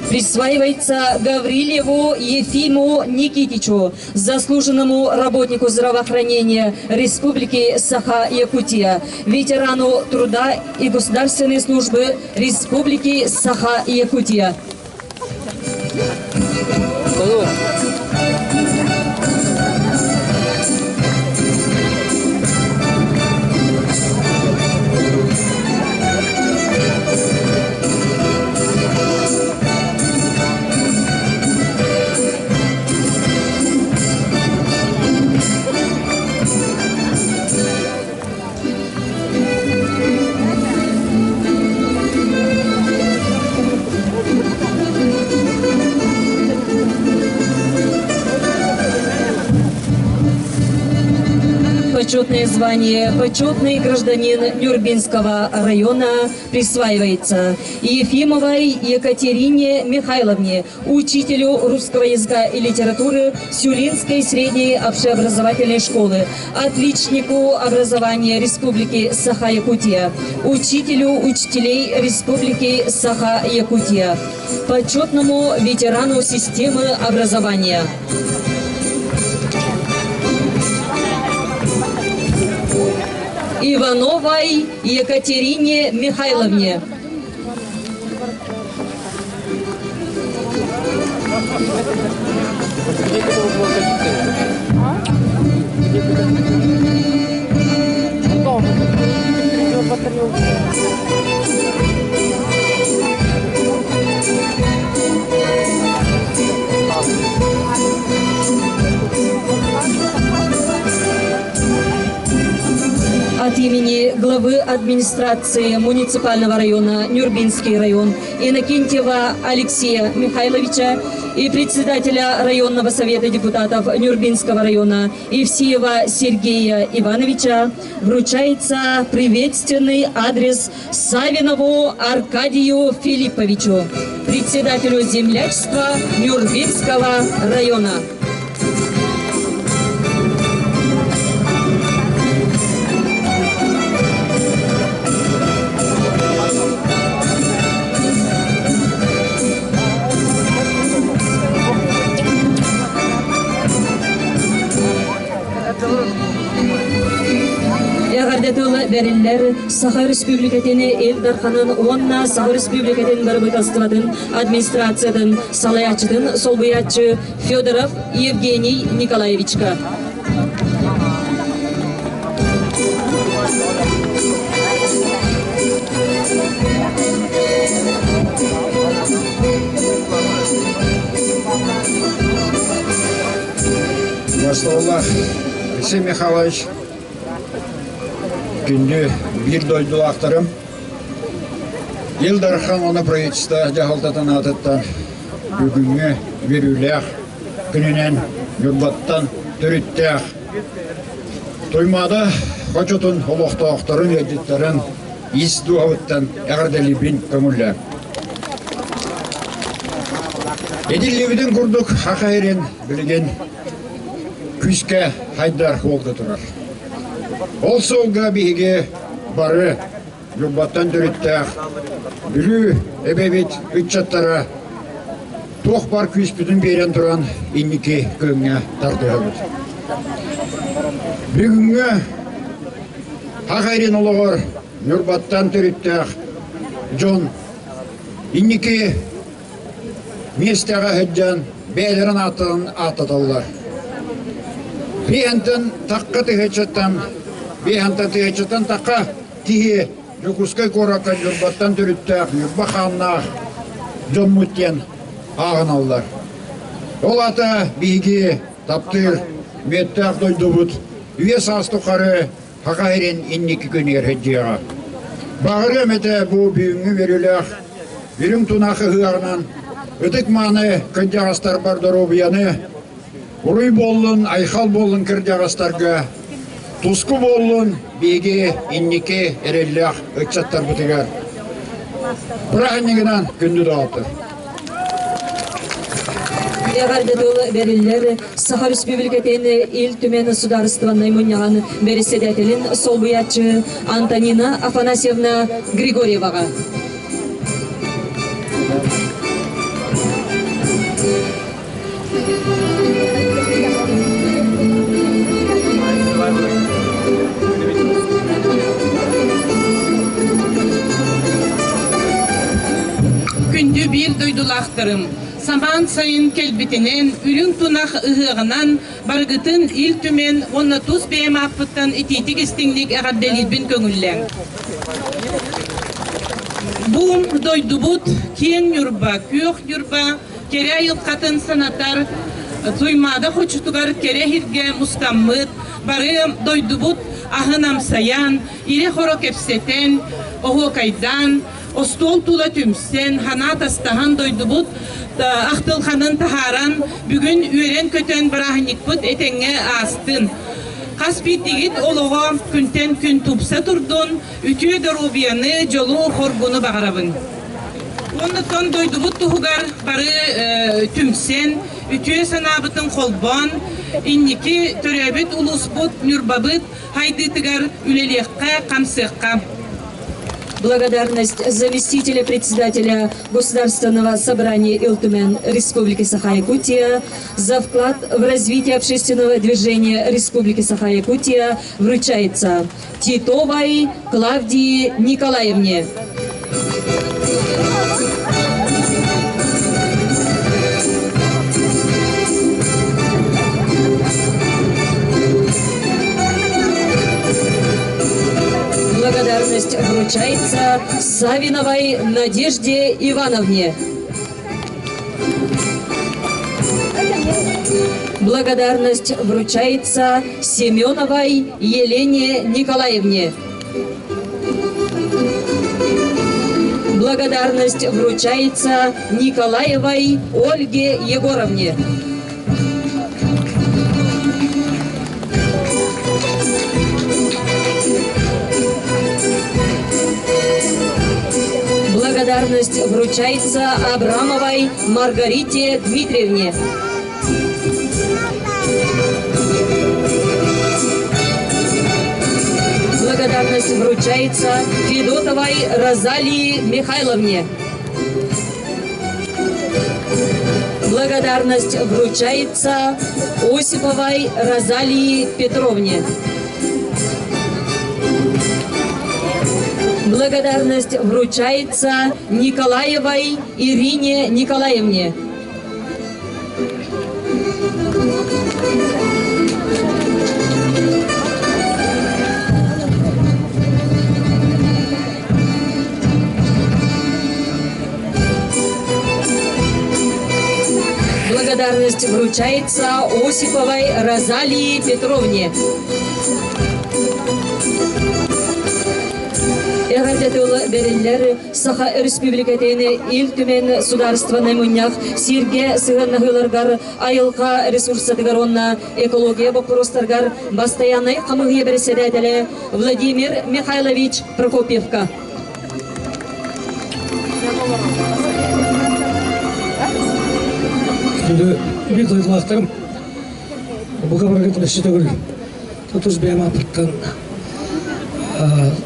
Speaker 5: присваивается Гаврилеву Ефиму Никитичу, заслуженному работнику здравоохранения Республики Саха-Якутия, ветерану труда и государственной службы Республики Саха-Якутия. Почетное звание «Почетный гражданин Нюрбинского района» присваивается Ефимовой Екатерине Михайловне, учителю русского языка и литературы Сюлинской средней общеобразовательной школы, отличнику образования Республики Саха-Якутия, учителю учителей Республики Саха-Якутия, почетному ветерану системы образования. Ивановой Екатерине Михайловне. От имени главы администрации муниципального района Нюрбинский район Иннокентьева Алексея Михайловича и председателя районного совета депутатов Нюрбинского района Евсеева Сергея Ивановича вручается приветственный адрес Савинову Аркадию Филипповичу, председателю землячества Нюрбинского района. бэриллэр Саха Республикатын Ил Дарханын уонна Саха Республикатын Бырабыыталыстыбатын администрациятын салайааччытын солбуйааччы Федоров Евгений Николаевичка.
Speaker 7: Ярославлах Алексей Михайлович күндү биир дойдулаахтарым Ил Дархан уонна правительство дьаһалтатын аатыттан бүгүҥҥү үөрүүлээх күнүнэн Ньурбаттан төрүттээх Туймаада хочотун олохтоохторун ыалдьыттарын ис дууһабыттан эҕэрдэлиибин көҥүллээн. Этиллибитин курдук Саха сирин билигин күүскэ хайдар суолга турар. Ол суолга биһиги бары Ньурбаттан төрүттээх Бүлүү эбэбит ыччаттара туох бар күүспүтүн биэрэн туран инники күөҥҥэ тардыһабыт. Бүгүҥҥү Саха сирин олоҕор Ньурбаттан төрүттээх дьон инники миэстэҕэ сылдьан бэйэлэрин ааттарын ааттаталлар. Биһантан тахха тыһыынчаттан биһантан тыһыынчаттан тахха киһи Дьокуускай куоракка Ньурбаттан төрүттээх Ньурба хааннаах дьоммут диэн ааҕыналлар. Ол аата биһиги таптыыр мүөттээх дойдубут үйэ саас тухары Саха сирин инники күнүгэр сылдьыаҕа. Баҕарыам этэ бу бүгүҥҥү үөрүүлээх үрүҥ тунах ыһыаҕынан ытык-мааны кырдьаҕастарбар доруобуйаны, уруй буоллун, айхал буоллун кырдьаҕастарга, туску буоллун биһиги инники эрэллээх ыччаттарбытыгар. Бырааһынньыгынан күндү доҕоттор!
Speaker 5: Эҕэрдэ тыл бэриллэр Саха Республикатын Ил Түмэн Судаарыстыбаннай мунньаҕын бэрэссэдээтэлин солбуйааччы Антонина Афанасьевна Григорьеваҕа.
Speaker 1: Күндү биир дойдулаахтарым, самаан сайын кэлбитинэн, үрүҥ тунах ыһыаҕынан барыгытын Ил Түмэн уонна тус бэйэм ааппыттан итиитик-истиҥник эҕэрдэлиирбин көҥүллээҥ. Бу дойдубут киэҥ Ньурба, күөх Ньурба кэрэ айылҕатын санатар Туймаада хочотугар кэрэ иһиргэ мустаммыт, бары дойдубут аһын амсайан, ирэ-хоро кэпсэтэн, оһуокайдаан, остуол тула түмсэн, санаа тастаһан дойдубут ахтылханын таһааран, бүгүн үөрэн-көтөн бырааһынньыкпыт этэҥҥэ аастын. Хас биирдигит олоҕо күнтэн күн тупса турдун, үтүө доруобуйаны, дьолу, хоргуну баҕарабын. Оннуттан дойдубут туһугар бары түмсэн, үтүө санаабытын холбоон, инники төрөөбүт улууспут Ньурбабыт хайдыытыгар үлэлиэххэ, хамсыахха.
Speaker 5: Благодарность заместителя председателя Государственного собрания Ил Түмэн Республики Саха-Якутия за вклад в развитие общественного движения Республики Саха-Якутия вручается Титовой Клавдии Николаевне. Благодарность вручается Савиновой Надежде Ивановне. Благодарность вручается Семеновой Елене Николаевне. Благодарность вручается Николаевой Ольге Егоровне. Благодарность вручается Абрамовой Маргарите Дмитриевне. Благодарность вручается Федотовой Розалии Михайловне. Благодарность вручается Осиповой Розалии Петровне. Благодарность вручается Николаевой Ирине Николаевне. Благодарность вручается Осиповой Розалии Петровне. Эҕэрдэ тыл бэриллэр Саха Өрөспүүбүлүкэтин Ил Түмэн Судаарыстыбаннай мунньах сиргэ сыһыаннаһыыларгар айылҕа ресурсатыгар уонна экология боппуруостарыгар бастайааннай хамыыһыйа бэрэссэдээтэлэ Владимир Михайлович Прокопьевка.
Speaker 8: Күндү биир дойдулаахтарым, бука барыгыт өссө төгүл тутус бэйэм ааппыттан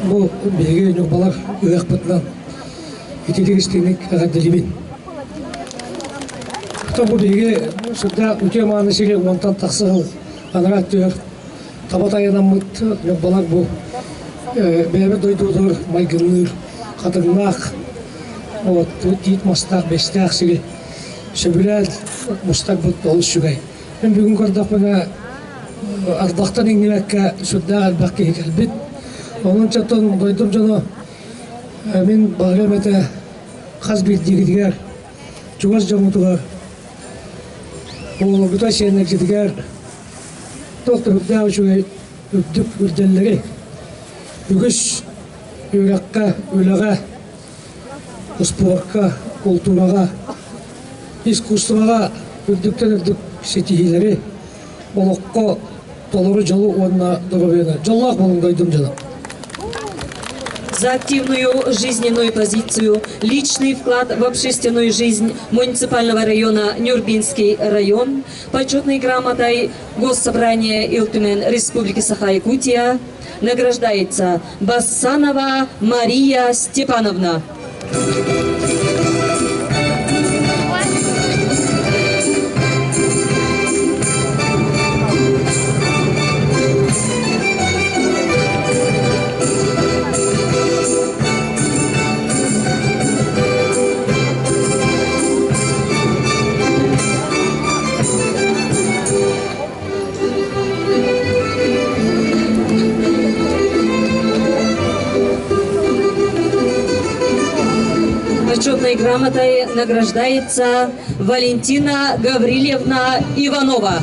Speaker 8: бу биһиги ньурбалар ыһыахпытынан ититик истиҥник эҕэрдэлиибин. Бу биһиги сүрдээх үтүө мааны сири уонтан тахса сыл анараа өттүгэр таба тайанаммыт ньурбалар бу бэйэбит дойдубутугар майгынныыр хатыҥнаах вот тиит мастаах бэстээх сири сөбүлээн мустарбыт олус үчүгэй. Мин бүгүн көрдөхпүнэ ардахтан иҥнибэккэ сүрдээх элбэх киһи кэлбит. Онон чотон дойдум дьоно мин баҕарыам этэ хас биирдиигитигэр чугас дьоммутугар оҕолоргутугар сиэннэргитигэр туох да үрдээх үчүгэй үрдүк үрдэллэри үгүс үөрэххэ, үлэҕэ, успуорка, култуураҕа, искусствоҕа үрдүктэн үрдүк ситиһиилэри, олоххо толору дьолу уонна доруобуйаны. Дьоллоох буолуҥ дойдум дьоно!
Speaker 5: За активную жизненную позицию, личный вклад в общественную жизнь муниципального района Нюрбинский район почетной грамотой Госсобрания Ил Түмэн Республики Саха-Якутия награждается Бассанова Мария Степановна. Почетной грамотой награждается Валентина Гаврилевна Иванова.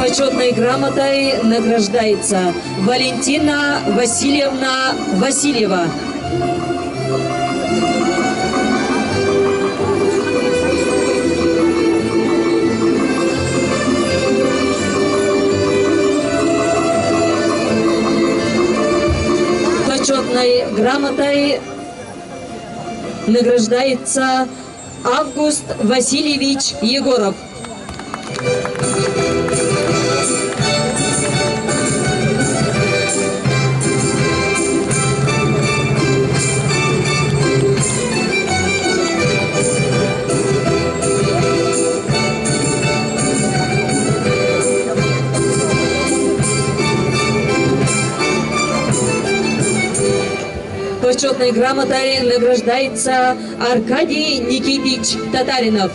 Speaker 5: Почетной грамотой награждается Валентина Васильевна Васильева. Почетной грамотой награждается Август Васильевич Егоров. Почетной грамотой награждается Аркадий Никитич Татаринов.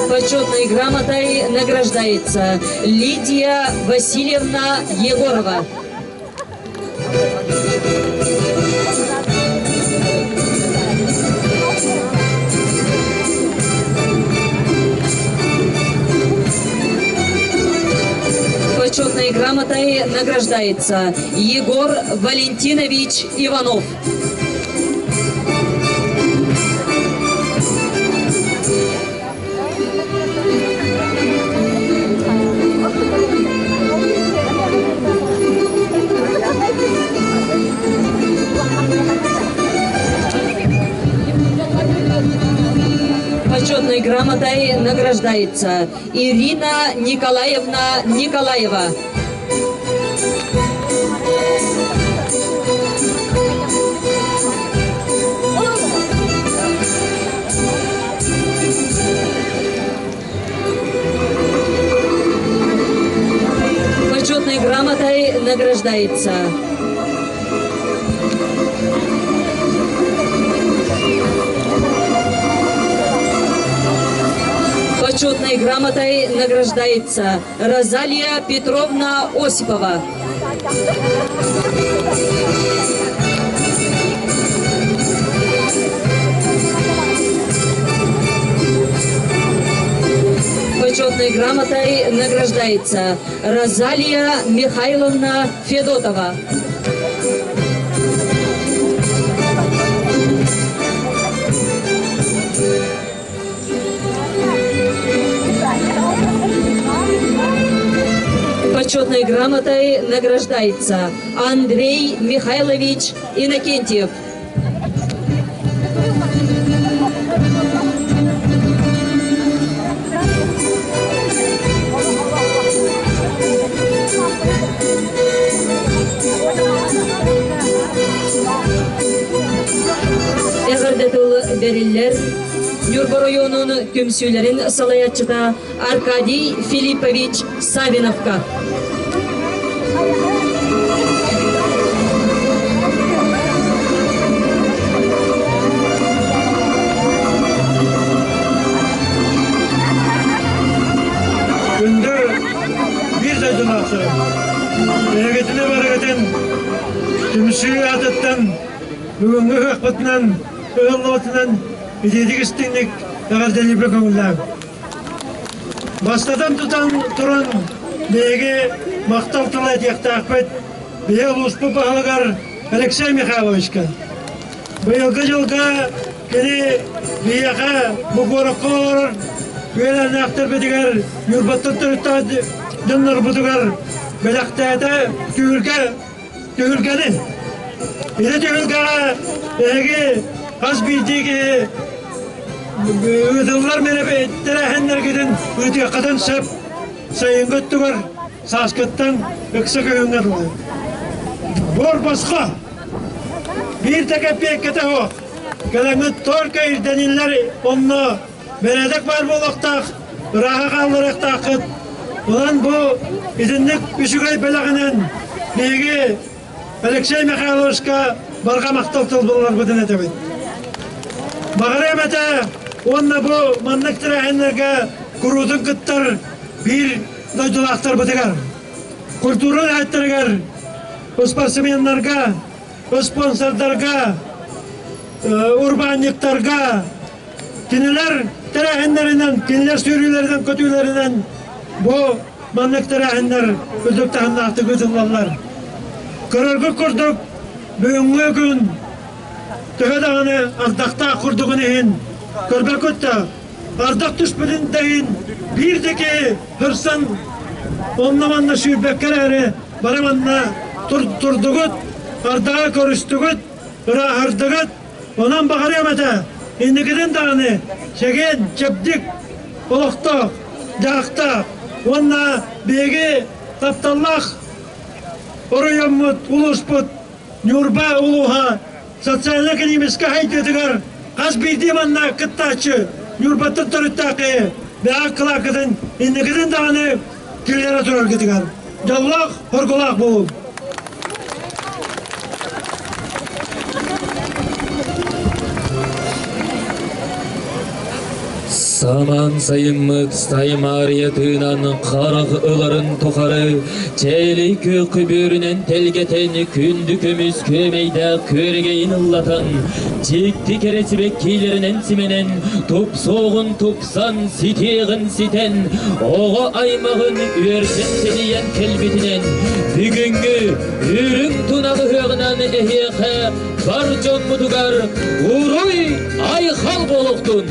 Speaker 5: Почетной грамотой награждается Лидия Васильевна Егорова. Почетной грамотой грамотой награждается Егор Валентинович Иванов. Почетной грамотой награждается Ирина Николаевна Николаева. Почетной грамотой награждается Почетной грамотой награждается Розалия Петровна Осипова. Почетной грамотой награждается Розалия Михайловна Федотова. Почетной грамотой награждается Андрей Михайлович Иннокентьев. Эҕэрдэ тыл бэриллэр Ньурба оройуонун түмсүүлэрин салайааччыта Аркадий Филиппович Савиновка.
Speaker 6: Күндү биир дойдулаахтарым, эһигитини барыгытын түмсүү аатыттан бүгүҥҥү ыһыахпытынан, ыһыллыбытынан итиитик истиҥник эҕэрдэлиирбэ көҥүллээҥ. Бастатан тутан туран биһиги махтал тыла этиэхтээхпит биһи улууспут баһылыгар Алексей Михайловичка. Быйылгы дьылга кини биһиэхэ бу куоракка олорор үөлээннээхтэрбитигэр Ньурбаттан төрүттээх дьоннорбутугар бэлэхтээтэ түһүлгэ түһүлгэни. Ити түһүлгэҕэ эһиги хас биирдии киһи ыытыллар тэрээһиннэргитин ыытыаххытын сөп. Сайыҥҥы өттүгэр сааскыттан ыкса күһүҥҥэ дылы. Буор босхо. Биир да кэппиэккэтэ суох. Кэлэҥҥит только ирдэниллэр онно бэрээдэк баар буолуохтаах, ырааһа хаалларыахтааххыт. Онон бу итинник үчүгэй бэлэҕинэн биһиги Алексей Михайловичка барҕа махтал тыл буларбытын этэбит. Баҕарыам этэ уонна бу маннык тэрээһиннэргэ куруутун кыттар биир дойдулаахтарбытыгар, культура үлэһиттэригэр, спортсменнарга, спонсордарга, урбаанньыктарга кинилэр тэрээһиннэринэн, кинилэр сүүрүүлэринэн, көтүүлэринэн бу маннык тэрээһиннэр үрдүк таһымнаахтык ыытыллаллар. Көрөргүт курдук, бүгүҥҥү күн төһө даҕаны ардахтаах курдугун иһин көрбөккүт да, ардах түспүтүн да иһин биир да киһи хырсан онно-манна сүүрбэккэ эрээри бары манна турдугут, ардаҕы көрүстүгүт, ырааһырдыгыт, Онон баҕарыам этэ, инникитин даҕаны чэгиэн, чэбдик олохтоох, дьаһахтаах уонна биһиги тапталлаах оройуоммут, улууспут Ньурба улууһа социально-экономическай сайдыытыгар хас биирдии манна кыттааччы Ньурбаттан төрүттээх киһи бэҕэх кылааккытын инникитин даҕаны киллэрэ тураргытыгар дьоллоох, хоргулаах буолуҥ!
Speaker 2: Самаан сайыммыт саймаарыйа тыынан харах ыларын тухары чээлэй күөх көбүөрүнэн тэлгэтэн күндү көмүс күөмэйдээх күөрэгэйин ыллатан дьикти кэрэ сибэккилэринэн симэнэн тупсуоҕун тупсан ситиэҕин ситэн оҕо аймаҕын үөрдэн тэнийэн кэлбитинэн бүгүҥҥү үрүҥ тунах ыһыаҕынан эһиэхэ бар дьоммутугар уруй айхал буолуохтун!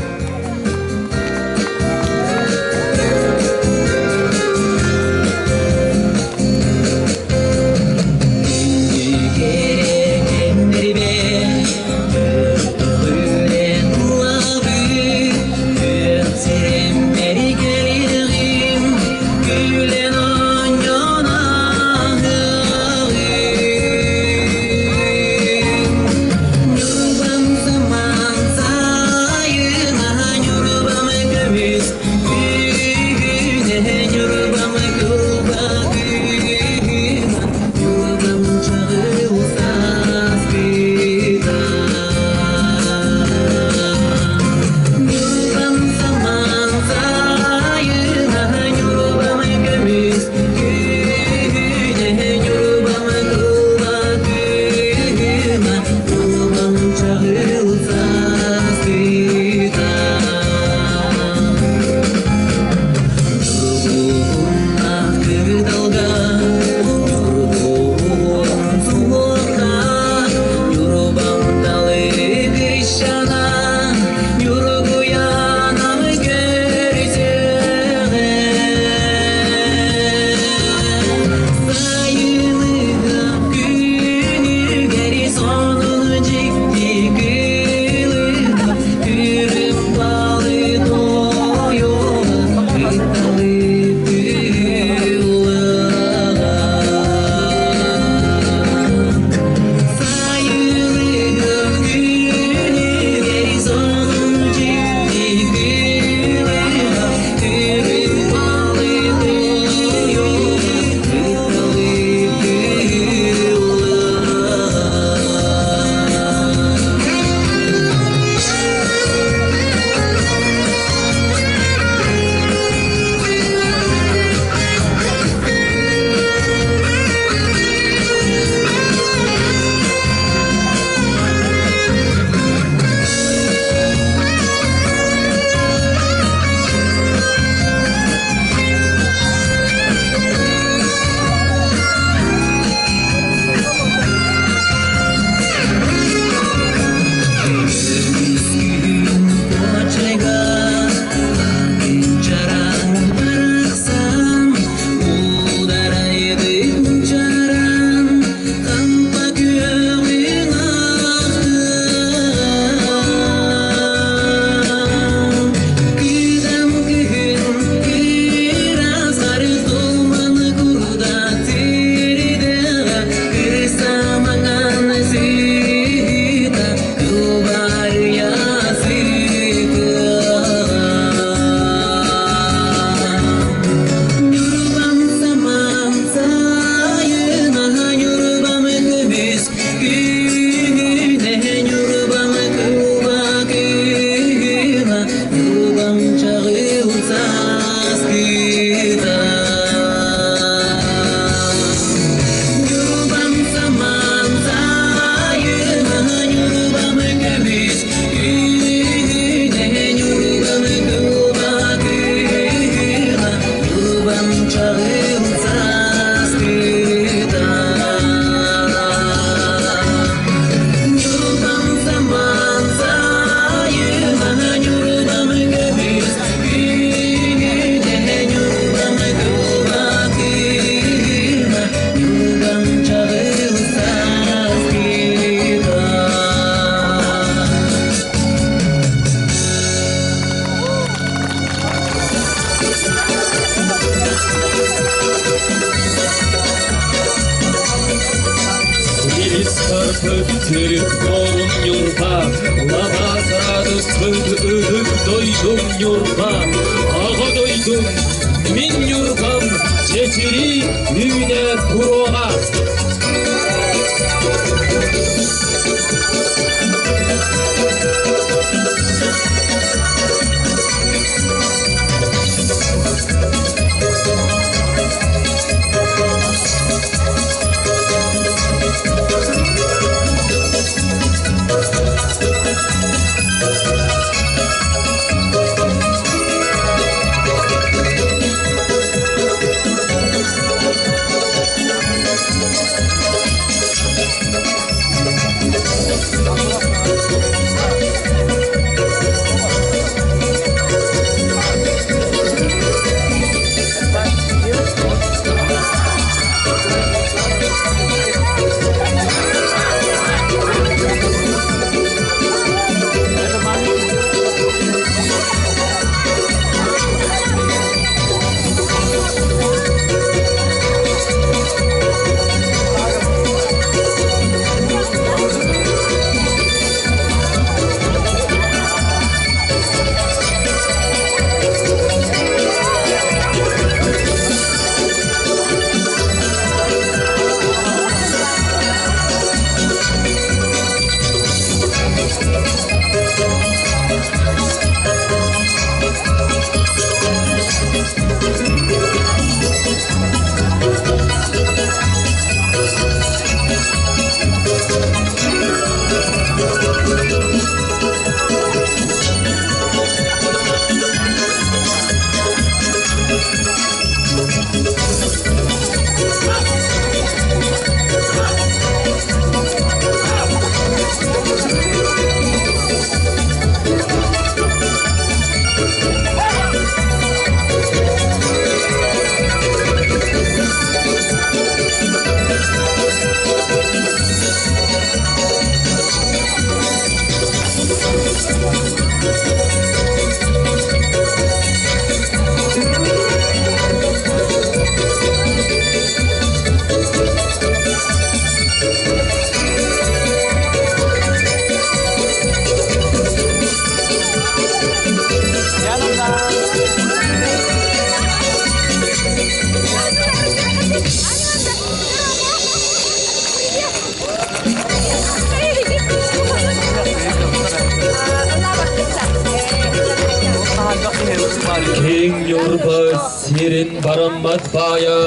Speaker 2: Киэҥ Ньурба сирин бараммат баайа,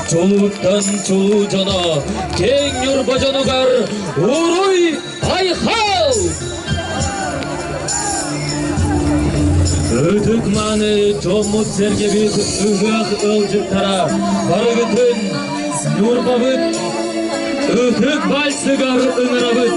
Speaker 2: чулууттан чулуу дьоно, Киэҥ Ньурба дьонугар уруй айхал! Ытык-мааны дьоммут-сэргэбит ыһыах ыалдьыттара барыгытын Ньурбабыт ытык вальсыгар ыҥырабыт!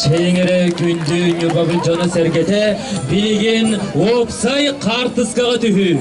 Speaker 2: Чэйиҥэрэ күндү Ньурбабыт дьоно-сэргэтэ билигин уопсай хаартыскаҕа түһүү.